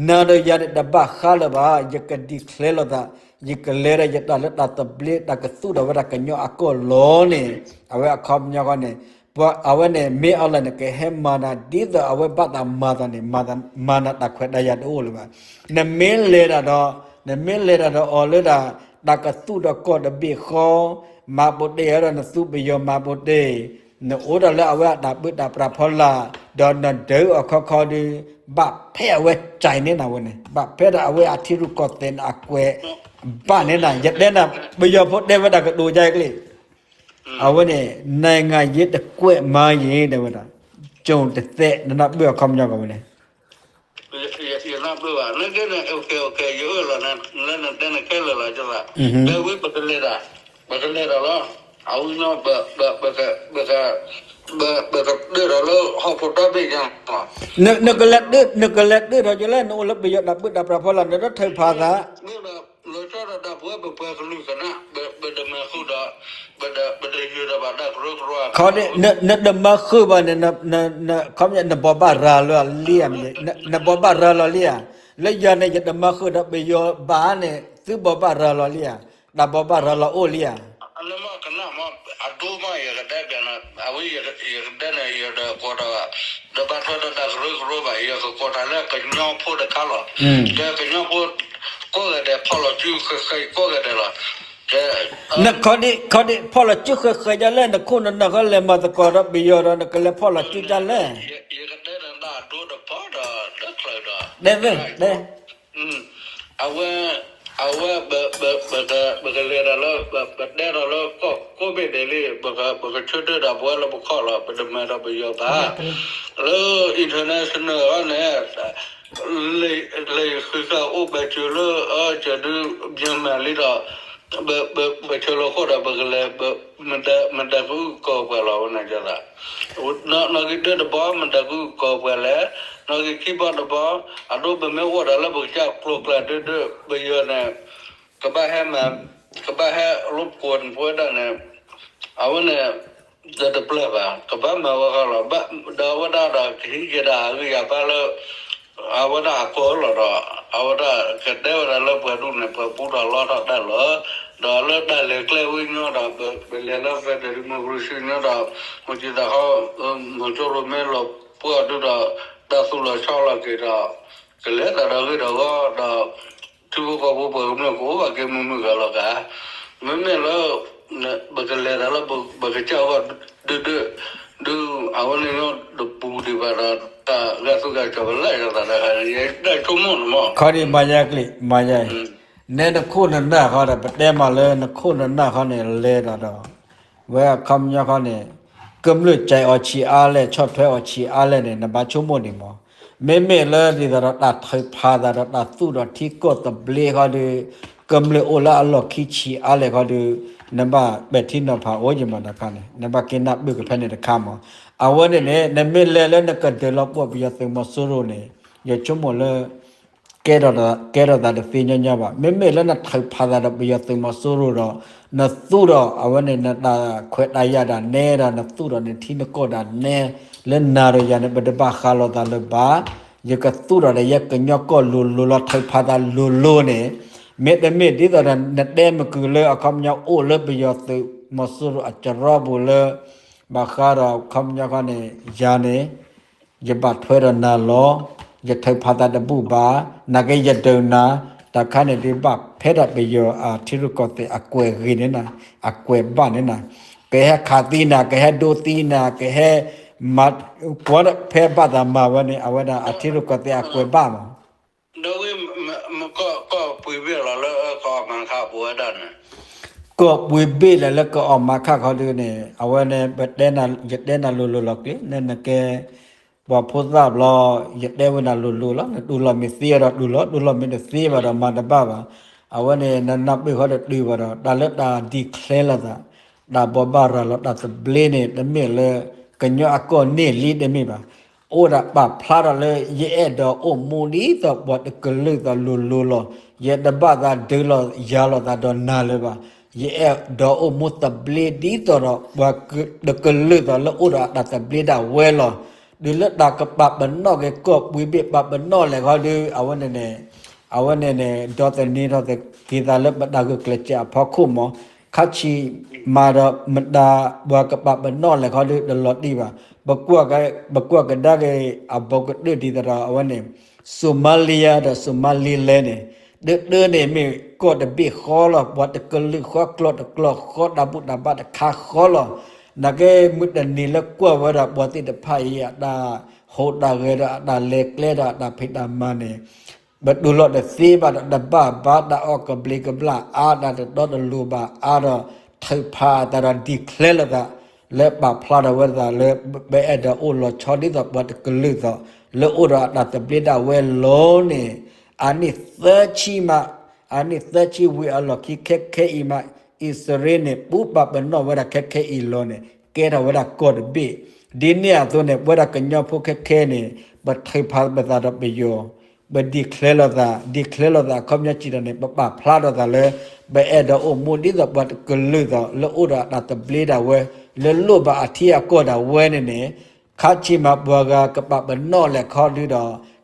နၤဒီးယၤန့ၣ်တဘၣ်ဃးလၢၤဘၣ်, ယက declare လိာ်သး, ယကလဲၤဒီးယတၢ်လၢတၢ်သဘျ့ တၢ်ကသူၣ်ထီၣ်ဝဲဒၣ်ကညီအကီၢ်လီၤန့ၣ် အဝဲအခီပညီဃီန့ၣ် ပှၤအဝဲန့ၣ် မ့ၢ်အီၤလၢနကဟဲမၤနၤ ဒ်သိးအဝဲဘၣ်သးမၤသးန့ၣ် မၤနၤတၢ်ခွဲးတၢ်ယာ်တအိၣ်လၢၤဘၣ်. နမ့ၢ်လဲၤတၢ်ဒီး နမ့ၢ်လဲၤတၢ်ဒီးအီၤလၢဒၣ် တၢ်ကသူၣ်ဒီးကီၢ်တဘ့ၣ်ဃီ မၤပိာ်တ့ၢ်အီၤဒီးနသူပယီၤမၤပိာ်တ့ၢ် နအိၣ်ဒီးလၢအဝဲအတၢ်ပၢတၢ်ပြးဖီလာ် ဒီးနဒုးအီၤခီခီဒီး ဘၣ်ဖဲအဝဲကၠဲးန့ၢ်နၤဝဲန့ၣ် ဘၣ်ဖဲဒၣ်အဝဲအထံရူၢ်ကီၢ်သဲးန့ၣ်အကွဲး ဘၣ်န့ၢ်နၤ ယတဲနၤ ပယီၤဖိတဲဝဲဒၣ်ကတိၤယါအံၤကျ့ အဝဲန့ၣ် နိုင်ငံရေးတကွက်မှားရင် တဲဝဲဒၣ် ကၠိတသဲး နနၢ်ပၢၢ်အခီပညီကီးဝဲန့ၣ် ယနၢ်ပၢၢ်ဘၣ် နကဲန့ၣ် okay okay ယအၢၣ်လီၤနၤ လၢနတဲန့ၣ်ခဲလၢာ်လီၤ ကသး လၢဝံပကလဲၤတၢ် ပကလဲၤတၢ်လီၤ အဝဲညီ ပက ပကဒၢၣ်ထီၣ်လၢဟီၣ်ခိၣ်ဒီဘ့ၣ်ညါ နကလဲၤဒၢၣ်ထီၣ်ကလဲၣ် နအိၣ်လၢပယီၤတၢ်ပၢတၢ်ပြးဖီလာ် နတထုးဖးသး လီၤဆီဒၣ်တၢ်ပဝဲပပှၤကလုာ်ကနၣ် ပတမၤဃုာ်ဒီး ပတယုၢ်ဒီးဘၣ်တၢ်ကရၢကရိ ခီဒ်နတမၤဃုာ်ဘၣ်န့ၣ် ခီပညီနဘိးဘၣ်ရၤလီၤလံဧါ နဘိးဘၣ်ရၤလီၤလံဧါ လၢယၤန့ၣ် ယတမၤဃုာ်ဒီးပယီၤဘၣ်န့ၣ် သုဘိးဘၣ်ရၤလီၤလံဧါ တၢ်ဘိးဘၣ်ရၤလီၤအိၣ်လံဧါ လၢမ့ၢ်ကနၣ်မ့ၢ် အဒိမ့ၢ်ယကတဲဘၣ်နၤ အဝဲယကတဲန့ၣ် ယတကိးဒီး ဒီးဘၣ်ထွဲဒီးတၢ်ကရၢကရိဘၣ် ယကကိးတၢ်လၢကညီဖိတခါလီၤ ကညီဖိ ကိးဂၤဒဲး ဖီၣ်လီၤစုဃဲၤဃဲၤကိးဂၤဒဲးလီၤ နခီဒံး ခီဒံး ဖီၣ်လီၤစုဃဲၤဃဲၤဒ်လဲၣ် နခိၣ်နနၢ်ဃီလဲၤမၤသကိးဒီးပယီၤဒီး နကလဲၤဖီၣ်လီၤစုဒ်လဲၣ် ယကတဲနၤတၢ်အဒိတဖီဒီး လၢချၢဒီး တဲဝဲ တဲ အဝဲ အဝဲ ပကလဲၤတၢ်လၢ ပတဲတၢ်လၢ ကိးဘ့ၣ်ဒဲးလံ ပကဆၢထၢၣ်ဒီးပဝဲလၢပခီၣ်လီၤ ပတမၤဒီးပယီၤဘၣ် လၢ international န့ၣ် လဲၤဃုဃာ်အိၣ်ဘၣ်စၢၤလၢ အစၢၤဒု မြန်မာလံဒီး ပဆၢလီၤဃိၣ်ဒီး ပကလဲၤ မတၤကအုၣ်ကီၤပှၤလီၤ ဝဲန့ၣ်ကသး နီၣ်ဂံၢ်တၢတဘီ မတၤကအုၣ်ကီၤပှၤလဲၣ် နီၣ်ဂံၢ်ခံဘီတဘီ အဒိပမ့ၢ်အိၣ်ဒီးလၢပကစၢ်ကျိၤကျဲဒၢဒၢ ပယီၤန့ၣ် ကဘၣ်ဟဲမၤ ကဘၣ်ဟဲလိာ်ကွဲပဝဲဒၣ်န့ၣ် အဝဲန့ၣ် တတပျၢ်ဘၣ် ကဘၣ်မၤဝဲဃီလီၤ ဒီးအဝဲဒၣ်ဒီးကဟံးက့ၤဒၣ်အဂံၢ်အဘါလၢ အဝဲဒၣ်အကီၢ်လီၤဒီး အဝဲဒၣ်ကတဲဝဲဒၣ်လၢပှၤဒူၣ်န့ၣ် ပှၤပူထီၣ်လီထီၣ်တၢ်လီၤ ဒီးလၢတၢ်လဲၤကျဲဝံၤညီဒီး ပလဲၤလၢ federal democracy ညီဒီး မ့ၢ်ကသးခီ မ့ၢ်ကၠိရိၤမ့ၢ်လီၤပှီၢ်ဒုဒီး တၢ်သူၣ်လီၤဆီလီၤက့ၤဒီး ကလဲၤတၢ်ဒီးဂ့ၢ်ဒီးဝီဒီး ထံဖိကီၢ်ဖိပှၤကမျၢၢ်ကအိၣ်ဘၣ်က့ၤမုာ်မုာ်ဂၤလီၤဂၤ မ့မ့ၢ်လၢ ပကလဲၤတၢ်လၢပကစၢ်အဂီၢ်ဒၢဒၢ ဒု အဝဲန့ၣ်တပူၤဒံးဘၣ်ဒီး တၢ်ဂၤသူၣ်ဂၤကၠီၤပလၢယသးတခါန့ၣ် ယတၢ်ဆိကမိၣ်န့ၣ်မး ခီဒံးမၤယါကျံး မၤယါအံၤ နဲနခိၣ်နနၢ်ဃီဒီး ပတဲမးလၢနခိၣ်နနၢ်ဃီန့ၣ် လဲၤဒီးဒီး ဝဲအခီပညီဃီန့ၣ် ကမျၢၢ်စဲးအီၤဆံးအါလဲၣ် ဆီၣ်ထွဲအီၤဆံးအါလဲၣ်န့ၣ် နဘၣ်ဆိကမိၣ်န့ၣ်မး မ့မ့ၢ်လၢဒ်သိးဒီးတၢ်ထုးဖးသးဒီးတၢ်သူၣ်ဒီးထံကီၢ်သဘျ့ဃီဒီး ကမျၢၢ်အိၣ်လၢအလီၢ်ခံဆံးအါလဲၣ်ဃီဒီး နဘၣ်ပဲာ်ထံနီၤဖးအိၣ်ယမးတခါန့ၣ် နဘၣ်က့ၤနၢ်ပၢၢ်က့ၤဖဲန့ၣ်တခါမး. အဝဲန့ၣ်န့ၣ် နမ့ၢ်လဲၤလၢနကဒုးလီၤပှီၢ်ပယီၤသုးမီၤစိရိၤန့ၣ် ယဆိကမိၣ်လၢ ကဲထီၣ်သးတသ့ညီညီဘၣ်. မ့မ့ၢ်လၢနထုးဖးသးဒီးပယီၤသုးမီၤစိရိၤဒီး နသူၣ်ဒီးအဝဲန့ၣ် နတၢ်ခွဲးတၢ်ယာ်ဒၣ်နဲဒီး နသူၣ်ဒီးနထံနကီၢ်ဒၣ်နဲ လၢနၤဒီးယၤန့ၣ် ပတဘၣ်ဃးလိာ်သးလၢၤဘၣ်. ယကသူၣ်ဒီးယကညီကီၢ်လိၤလိၤလီၤ ထုးဖးသးလိၤလိၤန့ၣ် မ့တမ့ၢ်ဒ်သိးဒီး နတဲမုၢ်ကုၢ်လၢအခီပညီအိၣ်လၢပယီၤသုးမီၤစိရိၤအကရီပူၤလၢ ဘၣ်ဃးဒီးအခီပညီခီန့ၣ် ယၤန့ၣ် ယဘၣ်ထွဲဒီးနၤလီၤ. ယထုးဖးသးတဘူၣ်ဘၣ်. နာ်က့ယဒုးနၤ တၢ်ခါန့ၣ်ဒုးဘၣ်ဖဲဒၣ်ပယီၤအထံရူၢ်ကီၢ်သဲးအကွဲးဂ့ၤန့ၣ်နၤ, အကွဲးဘၣ်န့ၣ်နၤ, ကဟဲခးသံနၤ, ကဟဲဒိသံနၤ, ကဟဲမၤ ကွၢ်ဖဲဘၣ်သးမၤဝဲန့ၣ် အဝဲဒၣ်အထံရူၢ်ကီၢ်သဲးအကွဲးဘၣ်မး ဒီးဝဲ ကီၢ်ပှ့ၤဘ့ၣ်လီၤလၢကီၢ်မၤခးပူၤဝဲဒၣ်န့ၣ်, ကီၢ်ပှ့ၤဘ့ၣ်လၢလၢကအီၣ်မၤခးခီဒုန့ၣ် အဝဲန့ၣ် ပတဲနၤ ယတဲနၤလိၤလိၤလီၤကျ့ နနကဲ ပှၤဖိသၣ်ဘျီ ယတဲဝဲနၤလိၤလိၤလီၤ နတူၢ်လိာ်မ့ၢ်သ့ဒီးတူၢ်လိာ် တူၢ်လိာ်မ့ၢ်တသ့ဘၣ်ဒီးမၤတဘၣ်ဘၣ်. အဝဲန့ၣ် နနၢ်ပၢၢ်ဃီတတုၤဘၣ်ဒီး တၢ်လၢတၢ် declare လိာ်သး တၢ်ဘိးဘၣ်ရၤလီၤတၢ်သဘျ့န့ၣ် တမ့ၢ်လၢ ကညီအကီၢ်န့ၣ်လံတမ့ၢ်ဘၣ်. အိၣ်ဒၣ်ပာ်ဖျါထီၣ်လၢ ယအဲၣ်ဒိးအိၣ်မူဒ်သိးပှၤတကလုာ်သိးလိၤလိၤလီၤ. ယတဘၣ်သးဒုးလီၤယၤလိာ်သးဒီးနၤလၢၤဘၣ်. ယအဲၣ်ဒိးအိၣ်မူသဘျ့ဒ်သိးဒီးပှၤတကလုာ်သိးလၢအိၣ်ဒီးအတၢ်သဘျ့ဒၣ်ဝဲလီၤ. တုၤလၢတၢ်ကပာ်ပနီၣ်က့ၤကီၢ်ပှ့ၤဘ့ၣ်ပာ်ပနီၣ်လဲၣ်ခီဒု အဝဲန့ၣ်န့ၣ် အဝဲန့ၣ်န့ၣ် ဒီးသန့ၤထီၣ်က့ၤသးလၢပတၢ်ဂုာ်ကျဲးစၢးအဖီခိၣ်မး ခါဆံးမးဒီးမတၤပှၤကပာ်ပနီၣ်လဲၣ်ခီဒု တလီၤတံၢ်ဘၣ်. ပကွၢ်ကဒါက့ၤအဘီကတၢၢ်ဒ်သိးဒီးအဝဲန့ၣ် Somalia ဒီး Somaliland န့ၣ် တၢတၢန့ၣ်မ့ၢ်ကီၢ်တဘ့ၣ်ဃီလီၤ. ပှၤတကလုာ်ဃီကျိာ်တကျိာ်ဃီ တၢ်ဘူၣ်တၢ်ဘါတခါဃီလီၤ. နာ်က့မုၢ်တနံၤလၢကွၢ်ဝဲဒၣ်ပှၤသ့ၣ်တဖၣ်အံၤ အတၢ်ဟူးတၢ်ဂဲၤဒီးအတၢ်လဲၤကျဲဒီးအတၢ်ဖံးတၢ်မၤန့ၣ် ပတူၢ်လိာ်တသ့ဘၣ်ဒီးတဘၣ်ဘၣ် တၢ်အီၣ်ကဘျံးကဘျၣ်အါ တၢ်တတီတလိၤဘၣ်အါဒီး ထုးဖးအသးဒီး declare လိာ်သး လၢပာ်ဖျါထီၣ်ဝဲဒၣ်လၢ ပအဲၣ်ဒိးအိၣ်လီၤဆီဒ်သိးပှၤတကလုာ်သိး လၢအိၣ်ဒီးအတၢ်သဘျ့ဒၣ်ဝဲလီၤန့ၣ် အနံၣ်သၢဆံမး အနံၣ်သၢဆံဝံၤအလီၢ်ခံခဲခဲအံၤမး အံၣ်စရ့လးန့ၣ် ပူၤပာ်ပနီၣ်ဝဲဒၣ်ခဲခဲအံၤလီၤန့ၣ် ကဲထီၣ်ဝဲဒၣ်ကီၢ်တဘ့ၣ်. ဒ်န့ၣ်အသိးန့ၣ် ပဝဲဒၣ်ကညီဖိခဲခဲန့ၣ် ပထုးဖးပသးဒီးပယီၤ ပ declare လိာ်သး declare လိာ်သးအခီပညီစံးဒီးန့ၣ် ပပာ်ဖျါထီၣ်သးလၢ ပအဲၣ်ဒိးအိၣ်မူဒ်သိးပှၤတကလုာ်သိး လၢအိၣ်ဒီးအတၢ်သဘျ့ဒၣ်ဝဲ လၢလိၣ်ဘၣ်အထံအကီၢ်ဒၣ်ဝဲန့ၣ်န့ၣ် ခါဆံးမးပှၤဂၤကပာ်ပနီၣ်လဲၣ်ခီဒုဒီး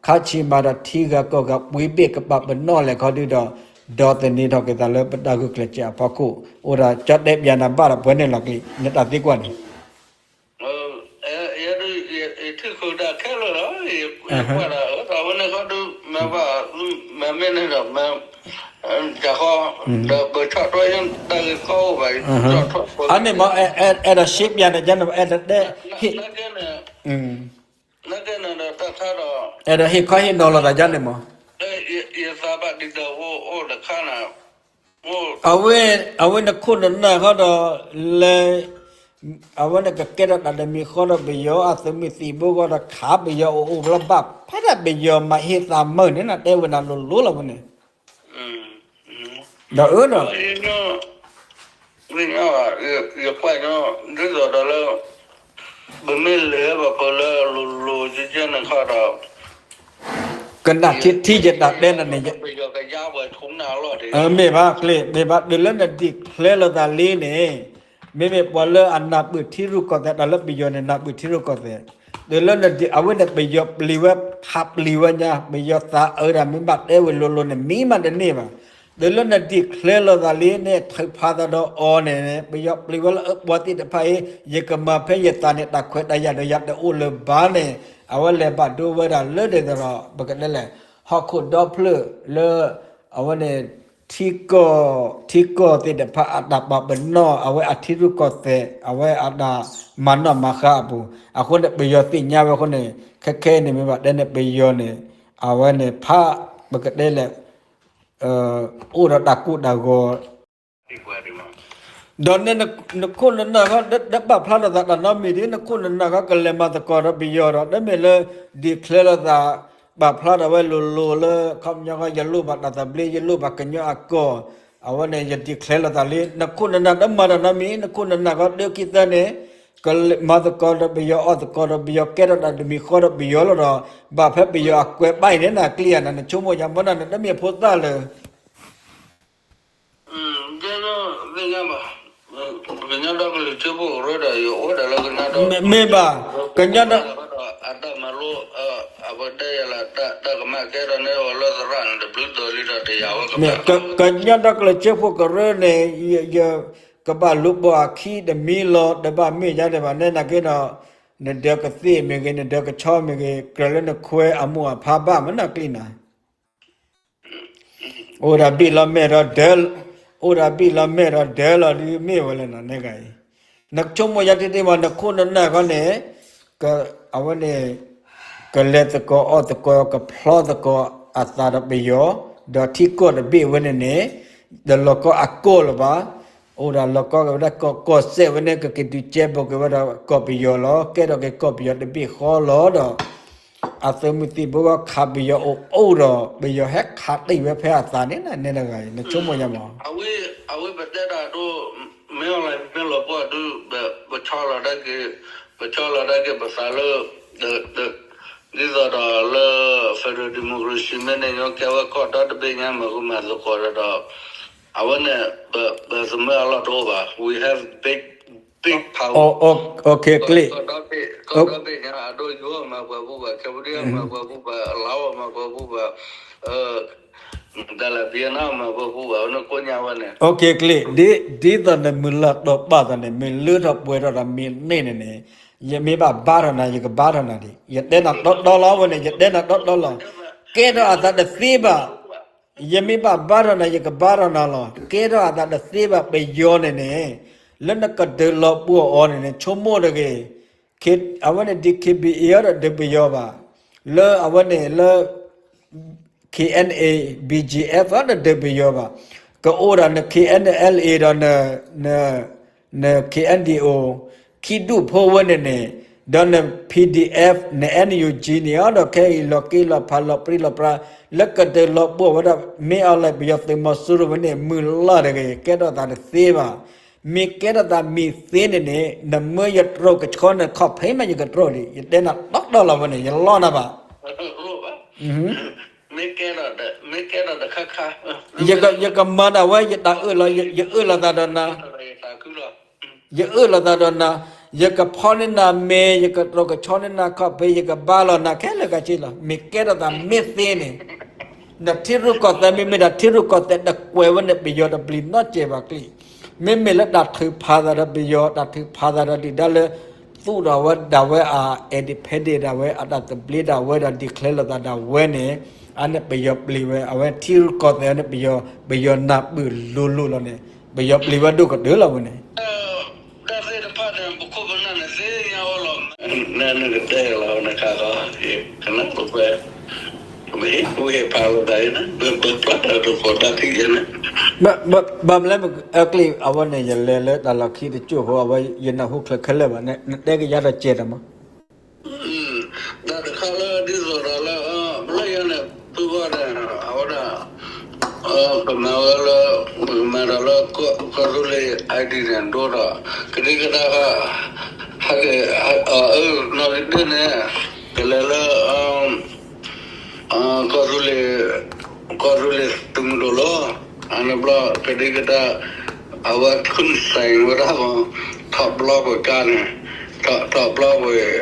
ခါဆံးမးဒီးထံဂၤကီၢ်ဂၤပှ့ၤဘ့ၣ်ကပာ်ပနီၣ်လဲၣ်ခီဒုဒီး ဒီးသန့ၤထီၣ်က့ၤသးလၢပတၢ်ဂုာ်ကျဲးစၢးအဖီခိၣ် အိၣ်ဒီးကၠီတဲပၠးနၤဘၣ်ဒီးပှဲၤန့ၣ်လီၤက့ၤ နတၢ်သံကွၢ်န့ၣ် ယထံၣ်ဃုာ်တၢ်ခဲလၢာ်လီၤ ယကွၢ်ဒီး အဝဲန့ၣ်ခီဒု မ့ၢ်ဘၣ် မ့မ့ၢ်န့ၣ်ဒီး မ့ၢ် တၢ်ဃီ ဒီးပဆီၣ်ထွဲတၢ်ဂ့ၢ်ကီအိၣ်ဘၣ် အန့ၣ်မ့ၢ် အဲၣ်ဒိးရှဲပၠးန့ၣ် ကန့ၣ် အဲၣ်ဒိးတဲ နာ်က့န့ၣ်ဒီးတၢ်ခါဒီး အဲၣ်ဒိးဟ့ၣ်ခီဟ့ၣ်နီၤလိာ်သးယါန့ၣ်မး ယသးဘၣ်ဒ်ဒီးအိၣ်အိၣ်တခါန့ၣ် အဝဲ အဝဲနခိၣ်နနၢ်ဃီဒီး လဲၤ အဝဲန့ၣ်ကကဲထီၣ်တၢ်တမံၤဃီဒီးပယီၤအသုးမုၢ်သံၣ်ဘိဃီဒီးခးပယီၤအိၣ်အိၣ်ဘျီဘၣ် ဖဲဒၣ်ပယီၤမၤဟ့ၣ်သးမုာ်န့ၣ် နတဲဝဲနၤလိၤလိၤလီၤဝဲန့ၣ် ဒီးအၢဒီး ယကွၢ်ညီ ဒ်သိးဒီးလၢ ပမ့ၢ်လဲၤဘၣ်ဖဲလၢလိၤလိၤယဲၢ်န့ၣ်ခီဒီး ကနၣ်ထံထံယတၢ်တဲနၤန့ၣ် မ့ၢ်ဘၣ်ကျ့ မ့ၢ်ဘၣ်တုၤလၢန declare လိာ်သးလံန့ၣ် မ့မ့ၢ်ပှၤလၢအနၢ်ပၢၢ်ထံရူၢ်ကီၢ်သဲး တၢ်လၢပယီၤန့ၣ် နၢ်ပၢၢ်ထံရူၢ်ကီၢ်သဲး တုၤလၢန အဝဲန့ၣ်ပယီၤပျံၤဝဲ ဖးပျံၤဝဲညါ ပယီၤသးအၢဒၣ်မ့ၢ်ဘၣ်တဲဝဲလိၤလိၤန့ၣ် မံမးတန့ၢ်ဘၣ်. တုၤလၢန declare လိာ်သးလံန့ၣ် ထုးဖးသးဒီးအီၤန့ၣ် ပယီၤပျံၤဝဲလၢအၢပှၤသ့ၣ်တဖၣ်အံၤ ယကမၤဖဲယသးန့ၣ် တၢ်ခွဲးတၢ်ယာ်ဒီးယၤတအိၣ်လၢၤဘၣ်န့ၣ် အဝဲလဲၤဘၣ်ဒိဝဲဒၣ်လၢဒ်သိးဒီး ပကတဲလဲၣ် ဟီၣ်ခိၣ်ဒီဖျၢၣ်လၢ အဝဲန့ၣ် ထံကီၢ် ထံကီၢ်သ့ၣ်တဖၣ်အတၢ်ပာ်ပနီၣ် အဝဲအထံရူၢ်ကီၢ်သဲး အဝဲအတၢ်မၤနီၣ်မၤဃါအပူၤ အဃိန့ၣ် ပယီၤသ့ၣ်ညါဝဲအဃိန့ၣ် ခဲခဲအံၤန့ၣ် မ့ၢ်ဘၣ်တဲန့ၣ် ပယီၤန့ၣ် အဝဲန့ၣ်ဖး ပကတဲလဲၣ် အိၣ်ဒီးတၢ်ကိၢ်တၢ်ဂီၤ ဒီးန့ၣ်နခိၣ်နနၢ်ဃီ တဘၣ်ဖျါထီၣ်သးတၢ်နီတမံၤဒ် နခိၣ်နနၢ်ဃီကလဲၤမၤသကိးဒီးပယီၤဒီး တမ့ၢ်လၢ declare လိာ်သး ပာ်ဖျါထီၣ်ဝဲလိၤလိၤလၢ ခီပညီဃီ ယလိၣ်ဘၣ်တၢ်သဘျ့ ယလိၣ်ဘၣ်ကညီအကီၢ် အဝဲန့ၣ် ယ declare လိာ်သးလံ နခိၣ်နနၢ်တမၤတၢ်နီတမံၤ နခိၣ်နနၢ်ဃီဒၢခံသၢန့ၣ် ကမၤသကိးဒီးပယီၤ အီၣ်သကိးဒီးပယီၤ ကဲထီၣ်တၢ်တမံၤဃီဒီးပယီၤလီၤဒီး ဘၣ်ဖဲပယီၤအကွဲးဘၣ်အံၤန့ၣ် နကျံၤဧါ နဆိကမိၣ်ယၤမ့ၢ်နၤ နတမ့ၢ်ဖိသၣ်လၢ သ့ၣ်ညါဘၣ်, ကညီဒီကလုာ်စၢဖှိၣ်ကရၢဒီး ယအိၣ်ဒၣ်လၢကညီဒီကလုာ်စၢဖှိၣ်ကရၢဒီး မ့ၢ်ဘၣ်, ကညီဒီ အတၢ်မၤလိ အဝဲတဲယၤလၢ တၢ်ကမၣ်ကဲထီၣ်န့ၢ်ဝဲလၢသရၣ်န့ၣ် တဘျုးတီၤလံဒီးတယာ်ဝဲကမျၢၢ် ကညီဒီကလုာ်စၢဖှိၣ်ကရၢန့ၣ် ယကဘၣ်လူၤပိာ်အခံတမံၤလီၤ တဘၣ်မ့ၢ်ယါဒံးဘၣ် နဲနာ်က့ဒီး နဒၢးကသ့ၣ်မ့ၢ်ဂ့ၤ နဒၢးကဆီမ့ၢ်ဂ့ၤ ကြၢးလၢနခွဲးအမိၢ်အဖါဘၣ်မနုၤကျံၤနၤ အိၣ်ဒီးဘံၣ်လီၤမဲာ်ဒီးဒၢး, အိၣ်ဒီးဘံၣ်လီၤမဲာ်ဒီးဒၢးလီၤဒ်မ့ၢ်ဝဲလဲၣ်နီၤ နဲဂၤအံၤ, နဆိကမိၣ်ယၤတ့ၢ်တ့ၢ်မး နခိၣ်နနၢ်ခီန့ၣ်, အဝဲန့ၣ်, ကလဲၤသကိးအီၣ်သကိး ကဖျီသကိးအသးဒီးပယီၤ, ဒီးထံကီၢ်တဘ့ၣ်ဝဲန့ၣ်န့ၣ်, ဒီးလီၤကီအကီၢ်လၢၤဘၣ်, အိၣ်ဒီးလီၤကီက့ၤဝဲဒၣ်ကီၢ်စဲၣ်ဝဲန့ၣ် ကက့ၤဒုးကဲဘိးက့ၤဝဲဒီးကီၢ်ပယီၤလီၤ ကဲထီၣ်က့ၤကီၢ်ပယီၤတဘ့ၣ်ဃီလီၤဒီး အသုးမုၢ်သံၣ်ဘိခးပယီၤအိၣ်အိၣ်ဒီး ပယီၤဟဲခးတံၢ်ဝဲဖဲအသးန့ၣ် နဲတဂၤအံၤ နဆိကမိၣ်ယါမး. အဝဲပတဲတၢ်ဒိၣ် မ့ၢ်အီၤလၢမ့ၢ်လီၤပှီၢ်ဒုး ပဆီလီၤတၢ်က့ၤ, ပဆီလီၤတၢ်က့ၤပသးလၢ ဒ်သိးဒီးလၢ federal democracy မ့ၢ်န့ၣ် ကဲဝဲကီၢ်ဒီတဘ့ၣ်ညါမၤဃူမၤသကိးဒီး အဝဲန့ၣ် ပသမၢအလီၢ်တအိၣ်ဘၣ် we have big, big power ကီၢ်ဒီဘ့ၣ်ညါ အဒိ ယိၤမၤပှၤဘူၣ်ဘၣ် Cambodia မၤပှၤဘူၣ်ဘၣ် Laos မၤပှၤဘူၣ်ဘၣ် ဒ်လၢ Vietnam မၤပှၤဘူၣ်ဘၣ် အဝဲန့ၣ်ကိးညါဝဲန့ၣ် ကျ့ ဒ်သိးနမုၢ်လၢ်တီၤပာ်သးန့ၣ် မ့ၢ်လၢထီၣ်ပှဲၤထီၣ်ဒီးမ့ၢ်န့ၢ်န့ၣ်န့ၣ် ယမ့ၢ်ဘၣ်ဘါထီၣ်နၤ ယကဘါထီၣ်နၤဒံး ယတဲနၤတီတီလီၤဝဲန့ၣ် ယတဲနၤတီတီလီၤ ကဲထီၣ်အသးတသ့ဘၣ် ယမ့ၢ်ဘၣ်ဘါထီၣ်နၤ ယကဘါထီၣ်နၤလီၤ ကဲထီၣ်အသးတသ့ဘၣ် ပယီၤန့ၣ်န့ၣ် လၢနကဒုးလီၤပှီၢ်အီၤန့ၣ်န့ၣ် ဆိကမိၣ်တဂ့ၤ အဝဲန့ၣ် DKBA အီၤဒီးဒုးပယီၤဘၣ်, လၢအဝဲန့ၣ်လၢ KNA BGF အီၤဒီးဒုးပယီၤဘၣ်, ကအိၣ်ဒီးန KNLA ဒီး န KNDO ခံဒူၣ်ဖိဝဲန့ၣ်န့ၣ်, ဒီးန PDF န NUG န့ၣ်အီၤဒီးခဲအံၤလီၤက့လီၤဖးလီၤပြံလီၤပြါ, လၢကဒုးလီၤပှီၢ်ဝဲဒၣ် မ့ၢ်အီၤလၢပယီၤသုးမီၤစိရိၤဝဲန့ၣ် မုၢ်လီၤတဂ့ၤ ကဲထီၣ်သးတသ့ဘၣ် မ့ၢ်ကဲထီၣ်သးမ့ၢ်သ့န့ၣ်န့ၣ် နမၢယတြီကဆီနခီၣ်ဖံးမးယကတြီလံ ယတဲနၤတီတီလီၤဝဲန့ၣ် ယလီနၤဘၣ် မ့ၢ်ကဲထီၣ်တခါခါ, ယကမၤဒၣ်ဝဲ ယတၢ်အၢၣ်လီၤ ယအၢၣ်လီၤသးဒီးနၤ, ယအၢၣ်လီၤသးဒီးနၤ, ယကဖီန့ၢ်နၤမ့ၤ ယကတြီကဆီန့ၢ်နၤခီၣ်ဖံး ယကဘါလီၤနၤခဲလၢာ်ခဲဆ့လီၤ. မ့ၢ်ကဲထီၣ်သးမ့ၢ်သ့န့ၣ်, နထံရူၢ်ကီၢ်သဲးမ့မ့ၢ်ဒီး ထံရူၢ်ကီၢ်သဲးတကွဲးဝဲန့ၣ် ပယီၤတပျံၤနီတစဲးဘၣ်ကျံ, မ့မ့ၢ်လၢတၢ်ထုးဖးသးဒီးပယီၤ တၢ်ထုးဖးသးဒီးဒုၣ်ဒါလၢ သူၣ်ထီၣ်ဝဲဒၣ်ဝဲအ independent ဒၣ်ဝဲ အတၢ်သဘျ့ဒၣ်ဝဲဒီး declare လိာ်သးဒၣ်ဝဲန့ၣ်, အန့ၣ်ပယီၤပျံၤဝဲ အဝဲထံရူၢ်ကီၢ်သဲးန့ၣ် ပယီၤ ပယီၤနၢ်ပၢၢ်လိၤလိၤလီၤန့ၣ် ပယီၤပျံၤဝဲဒိၣ်ကတၢၢ်လီၤဝဲန့ၣ် တၢ်သ့ၣ်တဖၣ်န့ၣ် ပခိၣ်ပနၢ်န့ၣ်သ့ၣ်ညါဝဲလီၤ. နနကတဲလီၤနခါလီၤ, ကနၣ်ပကွဲ, ပဟ့ၣ်ကူဟ့ၣ်ဖးလိာ်သးအံၤန့ၣ် ပပျၢ်တၢ်တကိးတၢ်ထံၣ်ယဲန့ၣ်, ဘၣ်မနုၤလဲၣ် အကျံၣ်အဝဲန့ၣ် ယလဲၤလၢတၢ်လီၢ်ခံတစိၢ်ဖိ အဝဲယနၢ်ဟူချၢခဲလၢာ်ဘၣ် နတဲကယၤဒီးကဲတၢ်မး တၢ်တခါလၢဒ်သိးဒီးလၢ လၢယၤန့ၣ် ဖုဘီန့ၣ် အဝဲဒၣ် ပမၤဝဲလၢ ပကမၤဒီးလၢ ကီၢ်သူလ့ၤ ID န့ၣ် ဒိဒီး ကဒံကဒါ ဟဲက့ၤ အၢ နီၢ်ကဒၢန့ၣ် ကလဲၤလၢ ကီၢ်သူလ့ၤ ကီၢ်သူလ့ၤသုးမုၢ်ဒိၣ်လီၤ. အန့ၣ်ဘျီ ကဒံကဒါ အဝဲ ခွင့်ဆိုင် ဝဲဒၣ်မး ထီၣ်ဘျီပကါန့ၣ် ထီၣ်ဘျီပ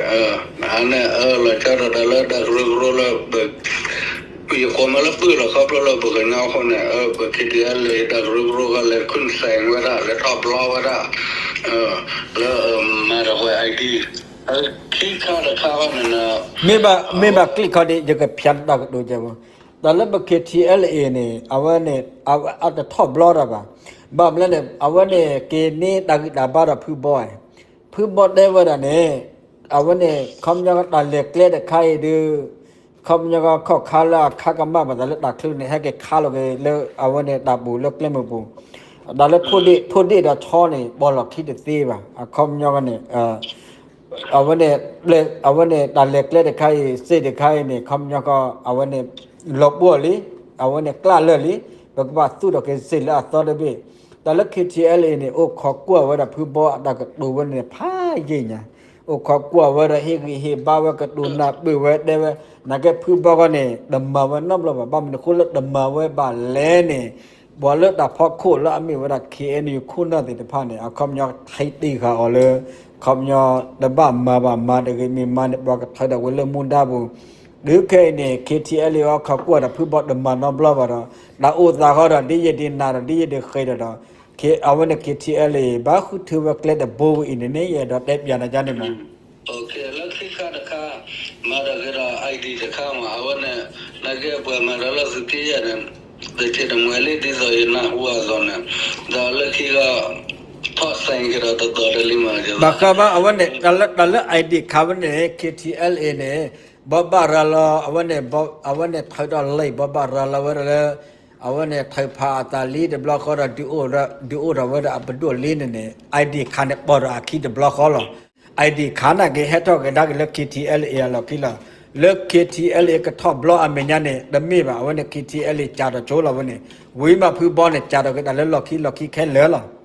အန့ၣ် လီၤဆီဒၣ်တၢ်လၢတၢ်ကရၢကရိလၢ ယဃီမ့ၢ်လၢပုၢ်လီၤခီဖျိလၢပကညီအဃိန့ၣ် ပ KTLA တၢ်ကရၢကရိကလဲၤ ခွင့်ဆိုင် ဝဲဒၣ် လဲၤထီၣ်ဘျီဝဲဒၣ် လၢ မၤတၢ်ဝဲ ID ခံခါတခါဘၣ်န့ၣ် မ့ၢ်ဘၣ် မ့ၢ်ဘၣ်ကျံၣ်ခီဒံး ယကဖျါတၢ်ကတိၤကဲမး တၢ်လၢပ KTLA န့ၣ် အဝဲန့ၣ် အတထီၣ်ဘျီတၢ်ဘၣ်. ဘၣ်မနုၤလဲၣ်န့ၣ် အဝဲန့ၣ် က့ၤန့ၢ်တၢ်ဂံၢ်တၢ်ဘါဒီးဖုဘီ ဖုဘီတဲဝဲဒၣ်န့ၣ် အဝဲန့ၣ် ခီပညီတၢ်လဲၤကျဲတခါအံၤဒုး ခီပညီခီၣ်ခါလၢအခါကမၣ်ဘၣ်သးလၢတၢ်ချၢန့ၣ် ဟဲက့ၤခါလီၤက့ၤလၢအဝဲန့ၣ်တၢ်ပူၤလၢကျဲမုၢ်ပူၤ တၢ်လၢ ထိၣ်ဒ့ၣ်ဒီးဆီန့ၣ် ပီၢ်လီၤခံတသ့ဘၣ် အခီပညီန့ၣ် အဝဲန့ၣ် အဝဲန့ၣ် တၢ်လဲၤကျဲတခါအံၤ စ့ၢ်တခါအံၤန့ၣ် ခီပညီခီ အဝဲန့ၣ် လီၤပှီၢ်လံ အဝဲန့ၣ်ကျၢ်လၢာ်လံ ပကဘၣ်သူၣ်ထီၣ်က့ၤစ့ၢ်လၢအသီတဘ့ၣ်. တၢ်လၢ ခ့ထံအဲလ်အ့န့ၣ် အိၣ်ခိးကွၢ်ဝဲဒၣ်ဖုဘီအတၢ်ကတိၤဝဲန့ၣ်ဖးယံာ်ညါ, အိၣ်ခိးကွၢ်ဝဲဒီး ဟ့ၣ်ဂံၢ်ဟ့ၣ်ဘါဝဲကတိၤနၢ်ပၢၢ်ဝဲတဲဝဲ, နာ်က့ဖုဘီဃီန့ၣ် တမၤဝဲနီတဘျီဘၣ်. ဘၣ်မနုၤအဃိလၢတမၤဝဲဘၣ်လဲၣ်န့ၣ်, ပှၤလၢတၢ်ဖီခိၣ်လၢအမ့ၢ်ဝဲဒၣ် ခ့အဲၣ်ယူၣ် ခိၣ်နၢ်သ့ၣ်တဖၣ်န့ၣ် အခီပညီထံတ့ၢ်ဃာ်အီၤလၢ ခီပညီတဘၣ်မၤဘၣ်, မၤတဂ့ၤ, မ့ၢ်မၤန့ၣ် ပှၤကထၢထီၣ်ဝဲလၢမူဒါပူၤ. တုၤခဲအံၤန့ၣ် ခ့ထံအဲလ်အ့ အိၣ်ခိးကွၢ်ဒီးဖုဘီတမၤနီတဘျီဘၣ်ဒီး, တၢ်အိၣ်သးဃီဒီး ဒ်ယဲဒ်နၤဒီး ဒ်ယဲဒ်ဃဲဒီးဒီး, အဝဲန့ၣ် ခ့ထံအဲလ်အ့ ဘၣ်ဃုထၢဝဲကျဲတဘိဝဲအံၤန့ၣ်န့ၣ် ယအဲၣ်ဒိးတဲပျးနၤဒ်န့ၣ်မး. လၢခံခါတခါ မၤတၢ်ဂ့ၤဒီး ID တခါမး အဝဲန့ၣ်, နာ်က့ပှၤမၤတၢ်လၢသုးက့ယဲၢ်န့ၣ်, တထံၣ်တမှဲၤလံ ဒ်သိးယနၢ်ဟူအသိးန့ၣ်, ဒီးလၢခံခါ ထီၣ်စဲကဒီးတသီတလံမး. ဘၣ်ဃးဘၣ်အဝဲန့ၣ် တၢ်လၢ ID ခးဝဲန့ၣ် ခ့ထံအဲလ်အ့န့ၣ်, ဘီဘၣ်ရၤလီၤ အဝဲန့ၣ်, အဝဲန့ၣ်ထုးထီၣ်လံာ် ဘီဘၣ်ရၤလီၤဝဲဒၣ်လၢ အဝဲန့ၣ်ထုးဖးအသးလံတဘျီဃီဒီး ဒုးအိၣ်ထီၣ်ဝဲဒၣ်အပဒိၣ်လံန့ၣ်န့ၣ် ID ခးန့ၣ်ပိာ်ထီၣ်အခံတဘျီဃီလီၤ. ID ခးနာ်က့ ဟဲထီၣ်ကဒါက့ၤလၢခ့ထံအဲလ်အ့အလီၢ်ခံလီၤ. လၢခ့ထံအဲလ်အ့ကထီၣ်ဘျီအမဲာ်ညါန့ၣ် တမ့ၢ်ဘၣ်, အဝဲန့ၣ် ခ့ထံအဲလ်အ့ ကးထီၣ်ဆိလီၤဝဲန့ၣ်, ဝံၤမးဖုဘီန့ၣ် ကးထီၣ်က့ၤတၢ်လၢလီၢ်ခံလီၢ်ခံခဲလၢာ်လီၤ.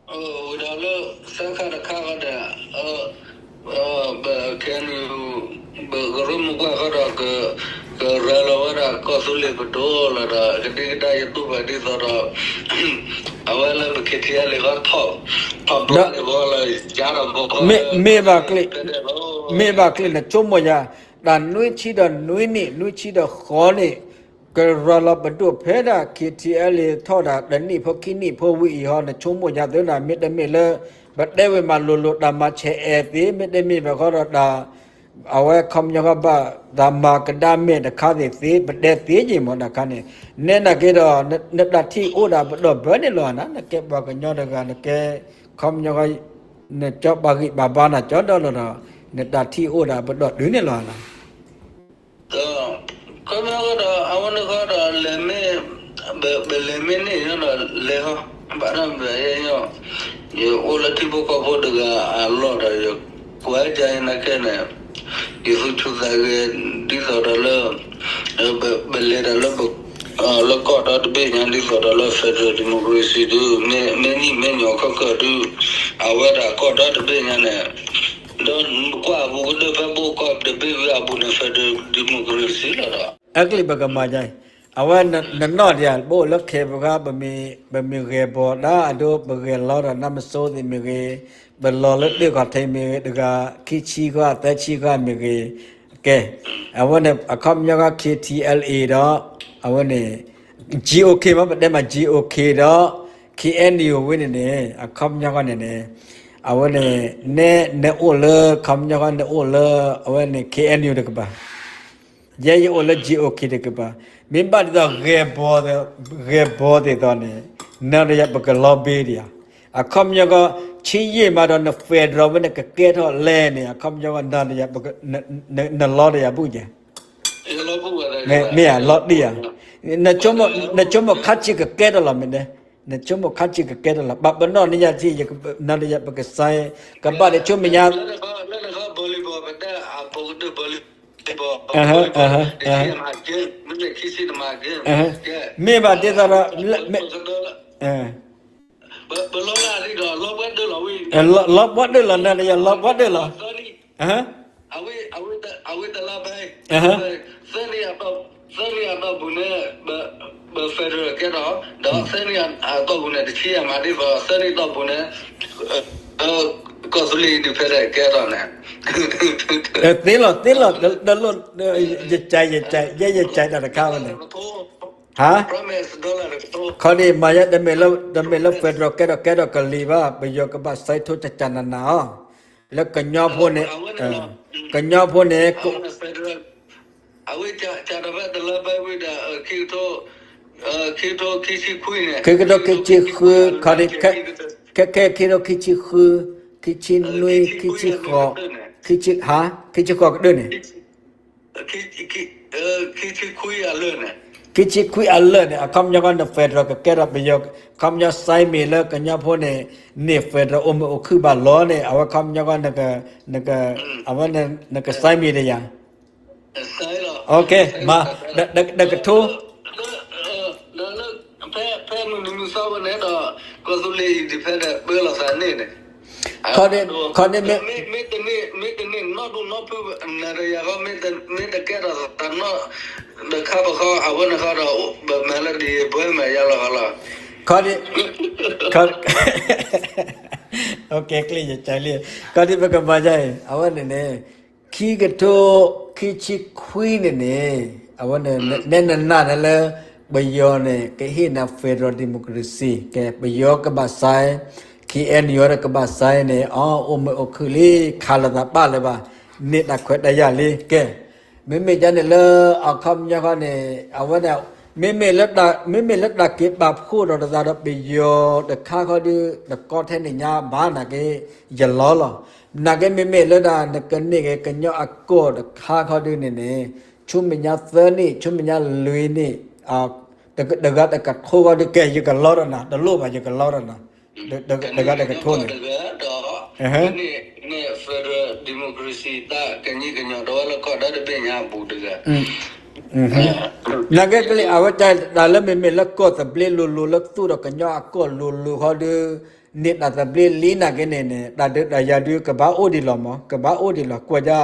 ဝံၤဒီးလၢ သၢခါတခါဃီဒီး ပ KNU ပကရၢမိၢ်ပှၢ်ဃီဒီး ကရၤလီၤဝဲဒၣ်ကီၢ်သူလ့ၤပဒိၣ်လီၤဒီး ကဒံကဒါယတူၢ်ဘၣ်ဒ်သိးဒီး အဝဲလၢပ ခ့ထံအဲလ်အ့ ဃီထီၣ်, ထီၣ်ဘျီန့ၣ်ဃီလီၤ ကးထီၣ်ဘီဃီလၢ မ့ၢ်ဘၣ်ကျ့ၣ်, မ့ၢ်ဘၣ်ကျ့ၣ်နဆိကမိၣ်ယၤ, တၢ်နွံဆံဒီးနွံနံၣ် နွံဆံဒီးဃီနံၣ် ကရၤလီၤပဒိၣ်ဖဲဒၣ် ခ့ထံအဲလ်အ့ ထီၣ်ဒၣ်တနံၣ်ဖိခံနံၣ်ဖိဝံၤအံၤဟီ နဆိကမိၣ်ယၤသုန့ၣ် မ့တမ့ၢ်လၢ ပတဲဝံၤမးလိၤလိၤ တၢ်မၤဆဲးအဲၣ်သ့ မ့တမ့ၢ်ဘၣ်ဃီဒီးတၢ် အဝဲခီပညီဃီဘၣ် တၢ်မၤကဒါမဲာ်တခါသ့ၣ်သ့ ပတဲသ့က့ၤမးတၢ်ခါန့ၣ်, နဲနာ်က့ဒီး နတၢ်ထံၣ်အိၣ်ဒၣ်ပဒီၣ်ဘၢန့ၣ်လီၤနၤ, နကဲပှၤကညီတဂၤ နကဲ ခီပညီဃီ နကၠီပာ်ဂံၢ်ပာ်ဘါနၤကၠီဒီလီၤဒီး နတၢ်ထံၣ်အိၣ်ဒၣ်ပဒီၣ်တုၤန့ၣ်လီၤနၤ. ခီပညီဃီဒီး အဝဲန့ၣ်ဃီဒီး လဲၤမ့ၢ် ပလဲၤမ့ၢ်န့ၣ်ဒီးလဲၤဟီ, ဘၣ်တၢ်ဘၣ်ယဲ ယအိၣ်လၢထံဖိကီၢ်ဖိတဂၤအလီၢ်ဒီး ယကွၢ်ကါအံၤနာ်က့န့ၣ် ယသူၣ်ဆူၣ်သးဂဲၤ ဒ်သိးဒီးလၢ ပလဲၤတၢ်လၢ လၢကီၢ်ဒီတဘ့ၣ်ညါ ဒ်သိးဒီးလၢ federal democracy ဒု မ့ၢ်နံၣ်မ့ၢ်ညီခီၣ်ခၢၣ်ဒု အဝဲဒၣ်ကီၢ်ဒီတဘ့ၣ်ညါန့ၣ် ဒီးနကွၢ်အပူၤကဒၢဖဲပအိၣ်ကီၢ်တဘ့ၣ်ဝံၤအပူၤန့ၣ် federal democracy လီၤဒီး အကျံၣ်ပကမၤယါအံၤ, အဝဲနနီၢ်ဒံးဧါ ပအိၣ်လၢခဲပဂၤ ပမ့ၢ်ဂဲၤဘီၣ်ဒၣ်အဒိ ပဂဲၤလီၤဒီးနါမစိသ့ၣ်မ့ၢ်ဂ့ၤ, ပလီၤလၢတ့ၢ်ခီၣ်ထံးမ့ၢ်ဂ့ၤ တဂၤ ခံဆံဂၤ သၢဆံဂၤမ့ၢ်ဂ့ၤ, ကဲ, အဝဲန့ၣ် အခီပညီဂီၢ် ခ့ထံအဲလ်အ့ ဒီး အဝဲန့ၣ် GOK မ့ၢ်ပတဲမး GOK ဒီး ခ့အဲၣ်ယူၣ် ဝဲန့ၣ်န့ၣ် အခီပညီဂီၢ်န့ၣ်န့ၣ် အဝဲန့ၣ် နဲနအိၣ်လၢ ခီပညီဂီၢ် နအိၣ်လၢ အဝဲန့ၣ် ခ့အဲၣ်ယူၣ် တကပၤ ယဲယအိၣ်လၢ GOK တကပၤ, မ့ၢ်ဘၣ်ဒ်သိး ဂဲၤဘီၣ်သ့ၣ်သိးန့ၣ် နၤဒီးယၤပကလီၤဘ့ဒံးဧါ, အခီပညီဂီၢ် ဆံးယံာ်မးဒီးန federal ဝဲန့ၣ် ကကဲထီၣ်လဲၣ်န့ၣ် အခီပညီဂီၢ် နၤဒီးယၤ နလီၤဒီးယၤဘူၣ်ယဲၢ် မ့ၢ်ဧါ လီၤတံၢ်ဧါ, နဆိကမိၣ်ခါဆံးကကဲထီၣ်လီၤမ့ၢ်ဒဲ, နဆိကမိၣ်ခါဆံးကကဲထီၣ်လီၤ ဘၣ်ပနီၣ်န့ၢ်ယၤထံၣ် နၤဒီးယၤပကစဲ ကဘၣ်ဒီးဆိမဲာ်ညါ မ့ၢ်ဘၣ်ဒ်သိးဒီး လီၤဘှီဒၢၣ်လီၤ နၤဒီးယၤလီၤဘှီဒၢၣ်လီၤ, အဝဲ သၢနံၣ်အတီၢ်ပူၤန့ၣ် ပ federal ကဲထီၣ်, ဒီးသၢနံၣ်အတီၢ်ပူၤန့ၣ် တဆံယဲၢ်မးဒ်သိး သၢနံၣ်အတီၢ်ပူၤန့ၣ် ကီၢ်သူလ့ၤ independent ကဲထီၣ်န့ၣ်, သ့လီၤသ့လီၤ, ယက ယဲယကတၢ်တခါဝဲန့ၣ်, ဟါ, ခီဒံးမၤယဲ တမ့ၢ်လၢ federal ကဲထီၣ်ကဲထီၣ်ကလံၤဘၣ် ပယီၤကဘၣ်စဲထိကၠၢ်ကၠၢ်နးနးအီၤ, လၢကညီဖိန့ၣ်, ကညီဖိန့ၣ် အဝဲ ကၢ်တၢ်ဖဲတလါဘဲဝံၤဒီး ခံကထိ ခံကထိခံဆံခွံန့ၣ်, ခံကထိခံဆံဃု, ခီဒံး ခဲခဲခံကထိခံဆံဃု, ခံဆံနွံ, ခံဆံဃိး, ခံဆံ, ဟါ, ခံဆံဃိးကဒၢၣ်န့ၣ်, ခံဆံခွံအလၢာ်န့ၣ်, ခံဆံခွံအလၢာ်န့ၣ် အခီပညီကီၢ်န့ၣ် federal ကကဲထီၣ်ပယီၤ, အခီပညီ sign မ့ၢ်လၢကညီဖိန့ၣ်, န့ၢ် federal အိၣ်မ့ၢ်အိၣ်ခုၣ်ဘၣ်လီၤန့ၣ် အဝဲအခီပညီကီၢ် အဝဲန့ၣ် နက sign မ့ၢ်ဒံးယၤ မး, ဒီးကထိ ဒီးလၢ မ့ၢ်တကဲထီၣ်သးနီၢ်ဒူၣ်နီၢ်ဖုးဝဲန့ၣ်ဒီး ကီၢ်သူလ့ၤ independent ပၢလီၤသးန့ၣ်န့ၣ်, ခီန့ၣ် မ့ၢ်တန့ၢ်နီၢ်ဒူၣ်နီၢ်ဖုး နၤဒီးယၤဃီ မ့ၢ်တကဲထီၣ်သးနီၢ် တခါပခီ အဝဲန့ၣ်ဃီဒီး ပမၤလၢဒ်ယပှဲၤမၤယါလီၤဃီလီၤ. ခီဒ် ခီ ကဲကျံၣ်ယကလံ, ခီဒ်ပကမၤယါအံၤ အဝဲန့ၣ်န့ၣ် ခံကထိခံဆံခွံန့ၣ်န့ၣ် အဝဲန့ၣ် နဲနနၢ်န့ၣ်လၢ ပယီၤန့ၣ် ကဟ့ၣ်နၤ federal democracy ကဲ ပယီၤကဘၣ်စဲ ခ့ၣ်အဲၣ်ယူၣ် ဒီးကဘၣ်စဲန့ၣ် အအိၣ်မ့ၢ်အိၣ်ခုၣ်လံ ခးလိာ်သးပာ်လၢၤဘၣ် န့ၢ်တၢ်ခွဲးတၢ်ယာ်လံ ကဲ မ့မ့ၢ်ဒ်န့ၣ်လၢ အခီပညီခီန့ၣ် အဝဲဒၣ် မ့မ့ၢ်လၢတၢ် မ့မ့ၢ်လၢတၢ်က့ၤပာ်ဖှိၣ်ဒီးတသးဒီးပယီၤတခါခီဒုး တကီထဲန့ၣ်ညါဘၣ်နာ်က့ ယလီလီၤ. နာ်က့မ့မ့ၢ်လၢဒၣ်နကန့ၢ်က့ၤကညီအကီၢ်တခါခီဒုးန့ၣ်န့ၣ် ဆူမဲာ်ညါသၢနံၣ် ဆူမဲာ်ညါလွံၢ်နံၣ် တဂၤတကထိခီဒုး ကဲ ယကလီဒီးနၤ တလိၣ်ဘၣ် ယကလီဒီးနၤ တဂၤတကထိန့ၣ် federal democracy တၢ်ကညီကညီဒီးဝဲလၢကီၢ်ဒီတဘ့ၣ်ညါအပူၤတဂၤ နာ်က့ကလံၤ အဝဲတၢ်တၢ်လၢမ့မ့ၢ်လၢကီၢ်သဘျ့လိၤလိၤလၢသူၣ်ဒီးကညီအကီၢ်လိၤလိၤခီဒုး န့ၢ်တၢ်သဘျ့လံနာ်က့န့ၣ်န့ၣ် တၢ်ဒုးတၢ်ယၤဒုးကဘၣ်အိၣ်ဒံးလီၤမး ကဘၣ်အိၣ်ဒံးလီၤ ကွၢ်ယါ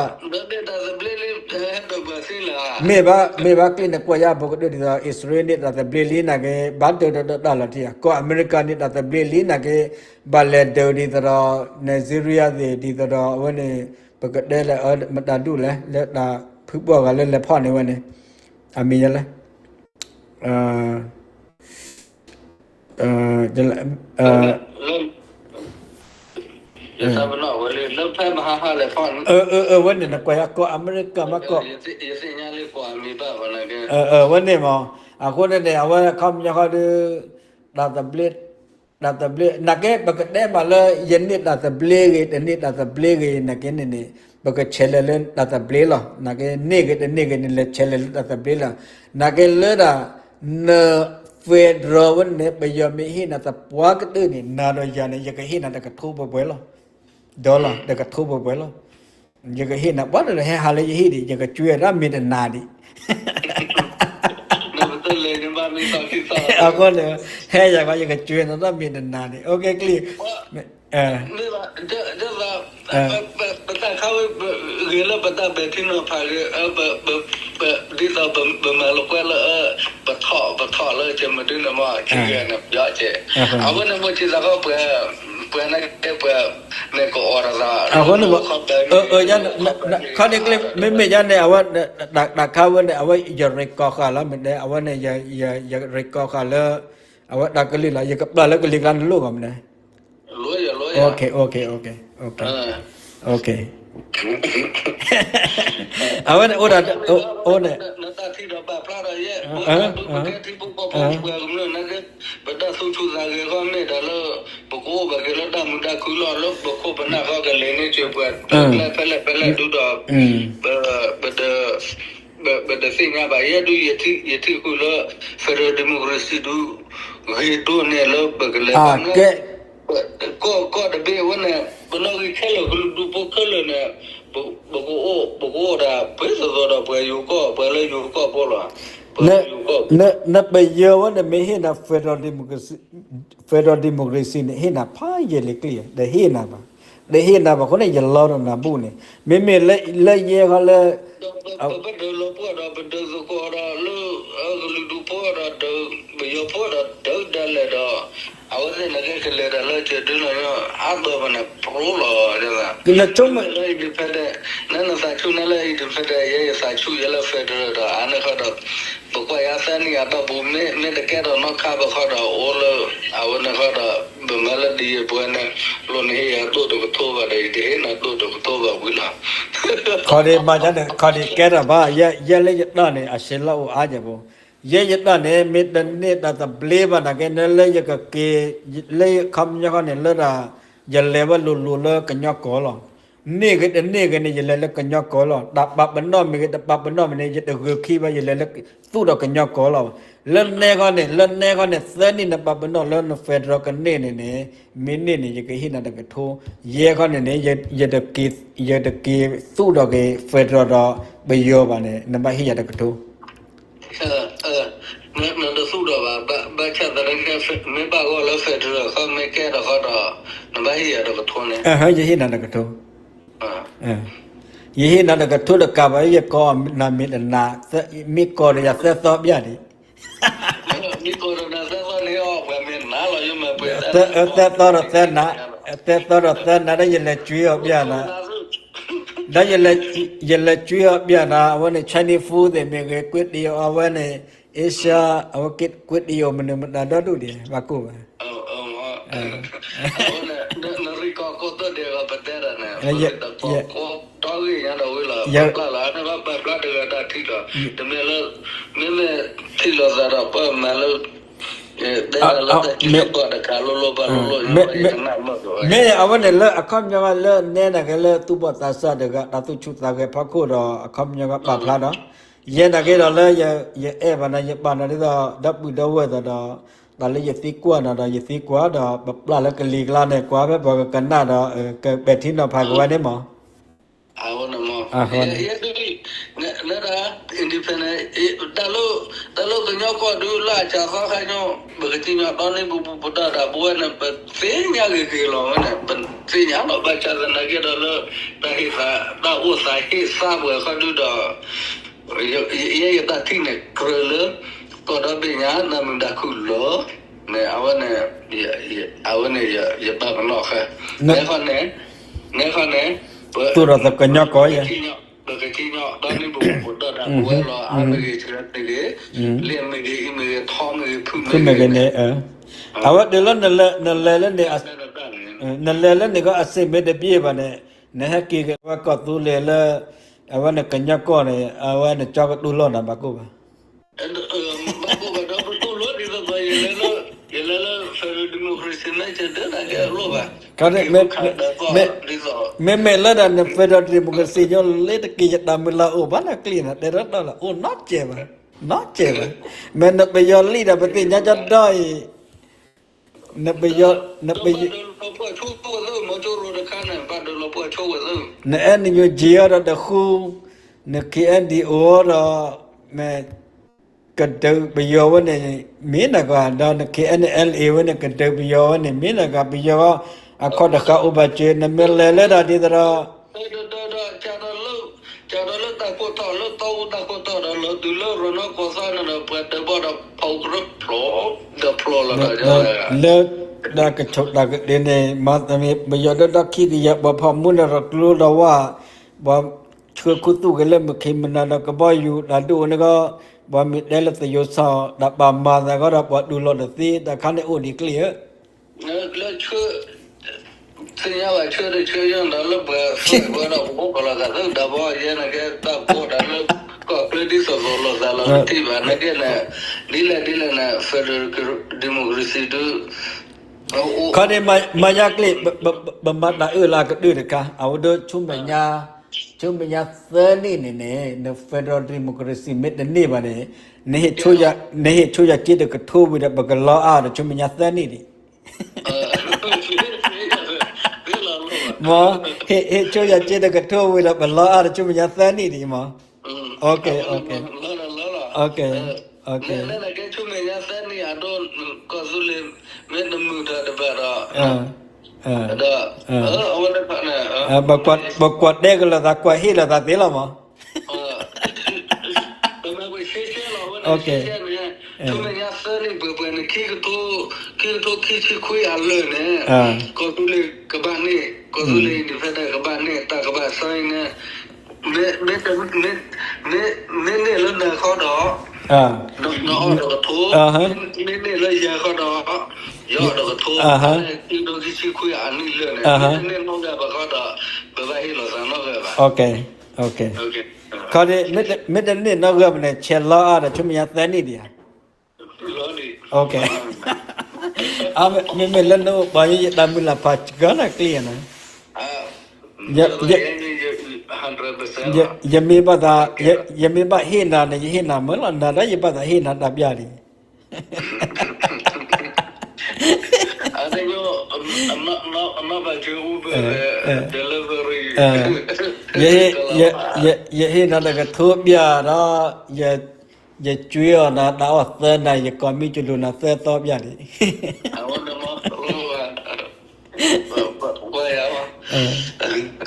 မ့ၢ်ဘၣ် မ့ၢ်ဘၣ်ကျံၣ်န့ၣ်ကွၢ်ယါ ပကဒုးဒ်သိး အံၣ်စရ့လးန့ၢ်တၢ်သဘျ့လံနာ်က့ ဘၣ်ဒုးဒီးတၢ်လီၤတံၢ်ဧါ ကီၢ်အမဲရကၤန့ၢ်တၢ်သဘျ့လံနာ်က့ ဘၣ်လဲၤဒုးဒ်သိးဒီး Nigeria သ့ၣ် ဒ်သိးဒီးအဝဲန့ၣ် ပကတဲလဲၣ် မတၤဒူၣ်လဲၣ် လၢတၢ်ဖုဘီၣ်ဂၤလၢလဲၤဖီၣ်န့ၢ်ဝဲန့ၣ် အမံၤယလဲၣ် ဝဲန့ၣ်နကွၢ်ယါကီၢ်အမဲရကၤမးကီၢ် ဝဲန့ၣ်မး အဃိန့ၣ်န့ၣ် အဝဲခီပညီဃီဒုး တၢ်သဘျ့ တၢ်သဘျ့ နာ်က့ ပကတဲမးလၢ ယန့ၢ်တၢ်သဘျ့ဂ့ၤ တန့ၢ်တၢ်သဘျ့ဂ့ၤ နာ်က့န့ၣ်န့ၣ် ပကဆဲးလဲၤလၢတၢ်သဘျ့လီၤ. နာ်က့ န့ၢ်ဂ့ၤတန့ၢ်ဂ့ၤန့ၣ် လဲၤဆဲးလဲၤလၢတၢ်သဘျ့လီၤ. နာ်က့လၢဒၣ် န federal ဝဲန့ၣ် ပယီၤမ့ၢ်ဟ့ၣ်နၤသပှၢ်ကတၢၢ်န့ၣ် နၤဒီးယၤန့ၣ် ယကဟ့ၣ်နၤတကထိပှဲၤပှဲၤလီၤ. ဒီးလီၤ တကထိပှဲၤပှဲၤလီၤ. ယကဟ့ၣ်နၤ ပှၤတဟဲဟးလၢယဟံၣ်ဒံး ယကကွဲတၢ်မ့ၢ်တနၤဒံး အဃိန့ၣ် ဟဲယၤဃီ ယကကွဲနၤတၢ်မ့ၢ်တနၤဒံး အိၣ်က့ၤကျံၣ် မ့ၢ်ဘၣ် ပတၢ်ခါဝဲ ဂ့ၤလၢပတၢ်ပဲာ်ထံနီၤဖးဂ့ၤ ဒ်သိးပမၤလိာ်ကွဲလၢ ပထီၣ်ပထီၣ်လၢကမဒုန့ၣ်မ့ၢ် ခံဂၤန့ၣ် ပယီၤကဲ အဝဲန့ၣ်မိၢ်ကံသးခီပှၤ ပှၤနာ်က့ပှၤ မ့ၢ်ကအိးထီၣ်သး အဃိန့ၣ် ခီဒံးကျ့ မ့မ့ၢ်ယါန့ၣ် အဝဲ တၢ်ခါဝဲန့ၣ် အဝဲယရ့ကိးဃာ်လီၤ မ့ၢ်တဲ အဝဲန့ၣ် ယရ့ကိးဃာ်လၢ အဝဲတၢ်ကလုၢ်လီၤ ယကပျၢ်လၢကလံၤကျါနလိၣ်ဂီၢ်မ့ၢ်တဲ အဝဲန့ၣ်အိၣ်ဒၣ် အိၣ်န့ၣ် ပတၢ်သူၣ်ဆူၣ်သးဂဲၤဃီမ့ၢ်ဒၣ်လၢ ပကအိၣ်ဘၣ်က့ၤလၢတၢ်မုာ်တၢ်ခုၣ်လီၤ လၢပခိၣ်ပနၢ်ဃီကလဲၤန့ၢ်စၢၤပှၤ ကျဲဖဲလဲၣ်ဖဲလဲၣ်ဒုဒီး ပ ပတသ့ၣ်ညါဘၣ် ယဲဒု ယထံၣ်ဃုာ်လၢ federal democracy ဒု ဂ့ၤဒိၣ်န့ၢ်လၢပကလဲၤ ကီၢ်ကီၢ်တဘ့ၣ်ဝဲန့ၣ် ပနီၣ်ဂံၢ်ခဲလၢာ်ကလုာ်ဒူၣ်ဖိခဲလၢာ်န့ၣ် ပကအိၣ် ပကအိၣ်ဒၣ် ပှဲၤသိးသိးဒီးပှၤယိၤကီၢ် ပှၤလၢယိၤကီၢ်ဖိလီၤ ပှၤလၢယိၤကီၢ် နပယီၤဝဲန့ၣ်မ့ၢ်ဟ့ၣ်နၤ federal democracy န့ၣ် ဟ့ၣ်နၤဖးယံာ်လံကျံၣ် တဟ့ၣ်နၤဘၣ် တဟ့ၣ်နၤဘၣ်အဃိန့ၣ် ယလီဒီးနၤဘူၣ်န့ၣ် မ့မ့ၢ်လၢယဲဃီလၢ ပဒုးလီၤပှီၢ်ဒီး ပဒုးသကိးဒီးလၢ ကလုာ်ဒူၣ်ဖိဒီး ပယီၤဖိဒီးဒုးဒၣ်လဲာ်ဒီး အဝဲသ့ၣ်န့ၣ်ကလဲၤတၢ်လၢကဒုလီၤ အါဘၢၣ်ပနၢ်ပြိလီၤ နဆိကမိၣ်လၢ independent နနသးဆူၣ်နၤလၢ independent ယဲယသးဆူၣ်ယဲလၢ federal ဒီး အါန့ၢ်ဃီဒီး ပကွၢ်ယါသၢနံၣ်အတီၢ်ပူၤ မ့ၢ်တကဲထီၣ်နီတခါဘၣ်ဃီဒီး အိၣ်လၢ အဝဲန့ၣ်ဃီဒီး ပမၤလၢဒ်ယပှဲၤန့ၣ် လိၣ်နဟ့ၣ်ယၤဒိၣ်တကထိဘၣ်ဒီး ယတဟ့ၣ်နၤဒိၣ်တကထိဘၣ်ဝံၤလီၤ ခီဒံးမၤန့ၣ် ခီဒံးကဲထီၣ်ဘၣ် ယဲယတၢ်န့ၣ် အဆ့လီၤအိၣ်အါယဲၢ်ဘိ ယဲယတၢ်န့ၣ် မ့ၢ်တန့ၢ်တၢ်သဘျ့ဘၣ်နာ်က့ နလၢယကက့ၤ လၢခီပညီဃီန့ၣ် လၢဒၣ် ယလဲၤဝဲလိၤလိၤလၢကညီကီၢ်လီၤ. န့ၢ်ဂ့ၤတန့ၢ်ဂ့ၤန့ၣ် ယလဲၤလၢကညီကီၢ်လီၤ. တၢ်ပာ်ပနီၣ်မ့ၢ်ဂ့ၤ တပာ်ပနီၣ်မ့ၢ်န့ၣ် ယတဂုာ်ခံဘၣ် ယလဲၤလၢသူၣ်ဒီးကညီကီၢ်လီၤ. လၢနဲဃီန့ၣ် လၢနဲဃီန့ၣ် သၢနံၣ်နပာ်ပနီၣ်လၢန federal ကန့ၢ်န့ၣ်န့ၣ် မ့ၢ်န့ၢ်န့ၣ် ယကဟ့ၣ်နၤတကထိ ယဲဃီန့ၣ်န့ၣ် ယတက့ၤသူၣ်ဒီးက့ၤ federal ဒီးပယီၤဘၣ်န့ၣ် နဘၣ်ဟ့ၣ်ယၤတကထိ နတသူၣ်ဒီးဘၣ် ဘၣ်ဆၣ်သနာ်က့ မ့ၢ်ဘၣ်ဂီၢ်လၢ federal ဃီ မ့ၢ်ကဲထီၣ်ဃီဒီး နဘၣ်ဟ့ၣ်ယၤတကထိန့ၣ်, ယဟ့ၣ်နၤတကထိ, ယဟ့ၣ်နၤတကထိတကးဘၣ် ယကိးနၤမ့ၢ်တနၤ, မ့ၢ်ကိးဒီးယၤသၢသီဘၣ်ဒံး, မ့ၢ်ကိးဒီးနၤသၢသီန့ၣ်အီၤ ပှၤမ့ၢ်နၤလီၤ ယမၤပှဲၤသၢသီဒီးသၢနၤ, သၢသီဒီးသၢနၤ ဒီးယလဲၤကွံအီၤဘၣ်နၤ, ဒီးယလဲၤကွံအီၤဘၣ်နၤ အဝဲန့ၣ် Chinese food သ့ၣ်မ့ၢ်ဂ့ၤ ကွ့တယိၤ အဝဲန့ၣ် Asia အဝဲကွ့တယိၤ မနုၤမတၤဒီဒူၣ်ဒံး ဘၣ်ကိၢ်ဘၣ်, အဝဲန့ၣ် နရံၣ်ကီၢ်ကိးသီၣ်ဒဲးဂီၤပတဲဒၣ်န့ၣ် ပတၢ်ကီကိးတီဂ့ၢ်ညါဒီးဝံၤလီၤ ပျၢ်လီၤ နဘၣ်ပာ်ဖျါတဂၤတၢ်ထံၣ်လီၤ တမ့ၢ်လၢ မ့မ့ၢ်ထံၣ်လိာ်သးဒီးပှၤမၤလၢ တဲဒၣ်လၢတၢ်ထံၣ်တပှၢ်တခါလိၤလိၤဘၣ်လိၤလိၤ မ့ၢ်အဝဲန့ၣ်လၢ အခီပညီလၢနဲနာ်က့လၢသူၣ်ဘီၣ်သးစၢ်တဂၤ တၢ်သူၣ်ဆူၣ်သးဂဲၤဖီခိၣ်ဒီး အခီပညီကပာ်ဖျါဒီး ယဲနာ်က့ဒီးလၢ ယအဲၣ်ဘၣ်နၤ ယပာ်နၤဒ်သိး ဒီပုၢ်ဒီဝဲၢ်သးဒီး တၢ်လၢယသံကွၢ်နၤဒီး ယသံကွၢ်ဒီး ပပျၢ်လၢကလံၤကျါန့ၣ် ကွၢ်ဖဲပှၤကကနၣ်ဒီး ကပဲာ်ထံနီၤဖးက့ၤဝဲန့ၣ်မး အဝဲန့ၣ်မ့ၢ် ယဲဒၣ် နဒၣ် independent တၢ်လၢ တၢ်လၢကညီကီၢ်ဒုးလၢအစှၤသီခါညီ ပကစံၣ်ညီၣ်တီန့ၢ်ပပူၤပဒီးဒၣ်ပဝဲန့ၣ် ပသ့ၣ်ညါဂ့ၤဂ့ၤလီၤဝဲန့ၣ် ပသ့ၣ်ညါလီၤဘၣ်ဆၣ်သနာ်က့ဒီးလၢ တၢ်ဟ့ၣ်သး တၢ်အိၣ်သးဟ့ၣ်သးပှဲၤခီဒုဒီး ယဲယတၢ်ထံၣ်န့ၣ် ကြၢးလၢ ကီၢ်ဒီဘ့ၣ်ညါ နၢ်မုာ်ဒၣ်ခုၣ်လီၤ န့ၣ် အဝဲန့ၣ် အဝဲန့ၣ် ယပာ်ပနီၣ်ဃာ် နဲဃီန့ၣ် နဲဃီန့ၣ် ပ သူၣ်ဒီးသကညီကီၢ်ယဲ ပကစံၣ်ညီၣ် ပကစံၣ်ညီၣ်ဒီးန့ၣ်ပပူၤပဒီးတၢ်ပဝဲလီၤ အါမ့ၢ်ဂ့ၤ ဆၢမ့ၢ်ဂ့ၤ လ့ၣ်မ့ၢ်ဂ့ၤ အံၤမ့ၢ်ဂ့ၤ ထီမ့ၢ်ဂ့ၤ ဖုမ့ၢ်ဂ့ၤန့ၣ် အဝဲတုၤလၢနလဲၤလၢန့ၣ် နလဲၤလၢန့ၣ်ကီး အစ့ၣ်မ့ၢ်တဘၣ်ဘၣ်န့ၣ် နဟဲက့ၤက့ၤဝဲကီၢ်သူလ့ၤလၢ အဝဲန့ၣ်ကညီကီၢ်န့ၣ် အဝဲနကၠီကတူၢ်လိာ်နၤဘၣ်ကိၢ်ဘၣ် ဘၣ်ကိၢ်ဘၣ်ဒီးပတူၢ်လိာ်ဒ်သိးသိး ယလဲၤလၢ ယလဲၤလၢ federal democracy မ့ၢ်စၢၤဒၢနၤကဲလိၣ်ဘၣ် မ့မ့ၢ်လၢဒၣ်န federal democracy ညီလ့တက့ၢ် ယတၢ်မုၢ်လၢ်အိၣ်ဘၣ်နကျ့ၢ်နၤ တဲဒၣ်တၢ်လၢအိၣ်နီတစဲးဘၣ် နီတစဲးဘၣ် မ့ၢ်နပယီၤလံဒီး ပသ့ၣ်ညါကဒီအံၤ နပယီၤ နပယီၤ နအဲၣ်နညိၣ်က့ၤအီၤဒီးတဃူ န K N D O ဒီး မ့ၢ် ကဒုးပယီၤဝဲန့ၣ် မ့ၢ်နဂၤ ဒီးန K N L A ဝဲန့ၣ် ကဒုးပယီၤဝဲန့ၣ် မ့ၢ်နဂၤ ပယီၤအခီၣ်တဃာ်အိၣ်ဘၣ်စၢၤ နမ့ၢ်လဲၤလၢဒၣ်ဒ်သိးဒီး ဒီး ဒီး ဒီး ကဒီးလၢ ကဒီးလၢတၢ်ကိးတီၢ်လၢ တီအူတၢ်ကိးတီၢ်ဒီး လီၤတုၤလၢရနီၢ်ကီၢ်သီန့ၣ်ဒီး ပှၤတဘီဒီး ဖီကရၢဖျိ ဒီးဖျိလီၤဒီး လၢ တၢ်ကဆိးတၢ်ကဒုးန့ၣ် မၤတမံၤ ပယီၤဒၢတၢ်ခံကယၤ ပှၤဖီမူန့ၣ်ဒီးကျိဒီးဝၣ် ပှၤဆှၢခူသူၣ်က့ၤလၢမုၢ်ခံမုၢ်နၤဒီးကဘီယူၤ တၢ်ဒုးအိၣ်န့ၣ်ကီး ပှၤမ့ၢ်တဲလၢသယိၤစီၤ တၢ်ပာ်မၤသးကီးဒီး ပှၤတူၢ်လိာ်တသ့ တၢ်ခါန့ၣ်အိၣ်ဒံးကျ့ၢ်ဧၢ လၢဆှၢ သ့ၣ်ညါဘၣ်ဆှၢတဆှၢယီၤဒီးလၢပှၤသွဲၣ်ပှဲၤဒီး ပအိၣ်ကလီၤသးသုတၢ်ဘီယဲန့ၣ်ကဲတၢ်ဘီတၢ်လၢ ကီၢ်ချၢဒ်သိးသိးလိာ်သးလီၤတထံၣ်ဘၣ် နကဲန့ၣ် ဒ်လဲၣ်ဒ်လဲၣ်န့ၣ် federal democracy ဒု ခီန့ၣ် မၤယါကျ့ၢ် ပမၤတၢ်အၢၣ်လၢအကတၢၢ်တခါ အဝဲဒၣ်ဆူမဲာ်ညါ ဆူမဲာ်ညါသၢနံၣ်န့ၣ်န့ၣ် န federal democracy မ့ၢ်တန့ၢ်ဘၣ်န့ၣ် နဟ့ၣ်ဆိယၤက့တကထိဝံၤဒီး ပကလီအါဒီးဆူမဲာ်ညါသၢနံၣ်ဒံး မ့ၢ် ဟ့ၣ်ဆိယၤက့တကထိဝံၤဒီး ပလီအါဒီးဆူမဲာ်ညါသၢနံၣ်ဒံးမ့ၢ် လၢလၢ လၢလၢ လၢလၢ ဆူမဲာ်ညါသၢနံၣ်အဒိ ကီၢ်သူလ့ၤ မ့ၢ်တမုာ်တၢ်တဘၣ်ဒီး ဒီး ပကွၢ်တဲကလီၤသး ကွၢ်ဟ့ၣ်လီၤသးသ့လီၤမး ပမ့ၢ်ပှၤရှဲရှဲလီၤ အဝဲန့ၣ်ရှဲရှဲန့ၣ် ဆူမဲာ်ညါသၢနံၣ်ပှဲၤပှဲၤန့ၣ် ခံကထိ ခံကထိခံဆံခွံအလၢာ်န့ၣ် ကီၢ်သူလ့ၤကဘၣ်န့ၢ် ကီၢ်သူလ့ၤ independent ကဘၣ်န့ၢ် တၢ်ကဘၣ် sign န့ၣ် မ့ၢ် မ့ၢ် မ့ၢ်န့ၢ်လၢနၤခီဒီး နအီၣ်တကထိ မ့ၢ်န့ၢ်လၢယၤခီဒီး ယအီၣ်တကထိ ခံကထိခံဆံခွံအနံၣ်လၢာ်န့ၣ် မ့ၢ်တန့ၢ်နီၢ်ဂၤဘၣ်ခီဒီး ပဘၣ်ဟ့ၣ်လီၤသးနီၢ်ဂၤဘၣ် ခီဒ် မ့တန့ၢ်နီၢ်ဂၤဘၣ်န့ၣ် ဆဲးလီအါဒီးဆူမဲာ်ညါသၢနံၣ်ဒံးဧါ မ့မ့ၢ်လၢနအိၣ်ပှၤယတၢ်မုၢ်လၢ်ဖးစှၤနၤကျ့ၢ်နၤ ယမ့ၢ်ဘၣ်သး ယမ့ၢ်ဘၣ်ဟ့ၣ်နၤန့ၣ် ယဟ့ၣ်နၤမ့ၢ်လီၤ နၤဒီးယဘၣ်သးဟ့ၣ်နၤတၢ်ပျၢ်ဒံး ယဟ့ၣ်နၤတကထိပျၢ်ဒီး ယ ယကွၢ်အီၤနၤ တၢ်အီၣ်သၢနၤ ယကိးမံၤကလူၤနၤသၢသီပျၢ်ဒံး.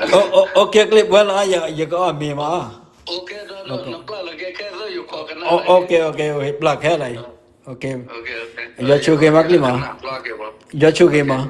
အိၣ်က့ၤ ကျံၣ်ပှဲၤလီၤ ယကအီၣ်မ့ၤမး. အိၣ်က့ၤ ပျၢ်ခဲလၢာ်အံၤ. ယွၤဆိၣ်ဂ့ၤမး ကျံၣ်မး. ယွၤဆိၣ်ဂ့ၤမး.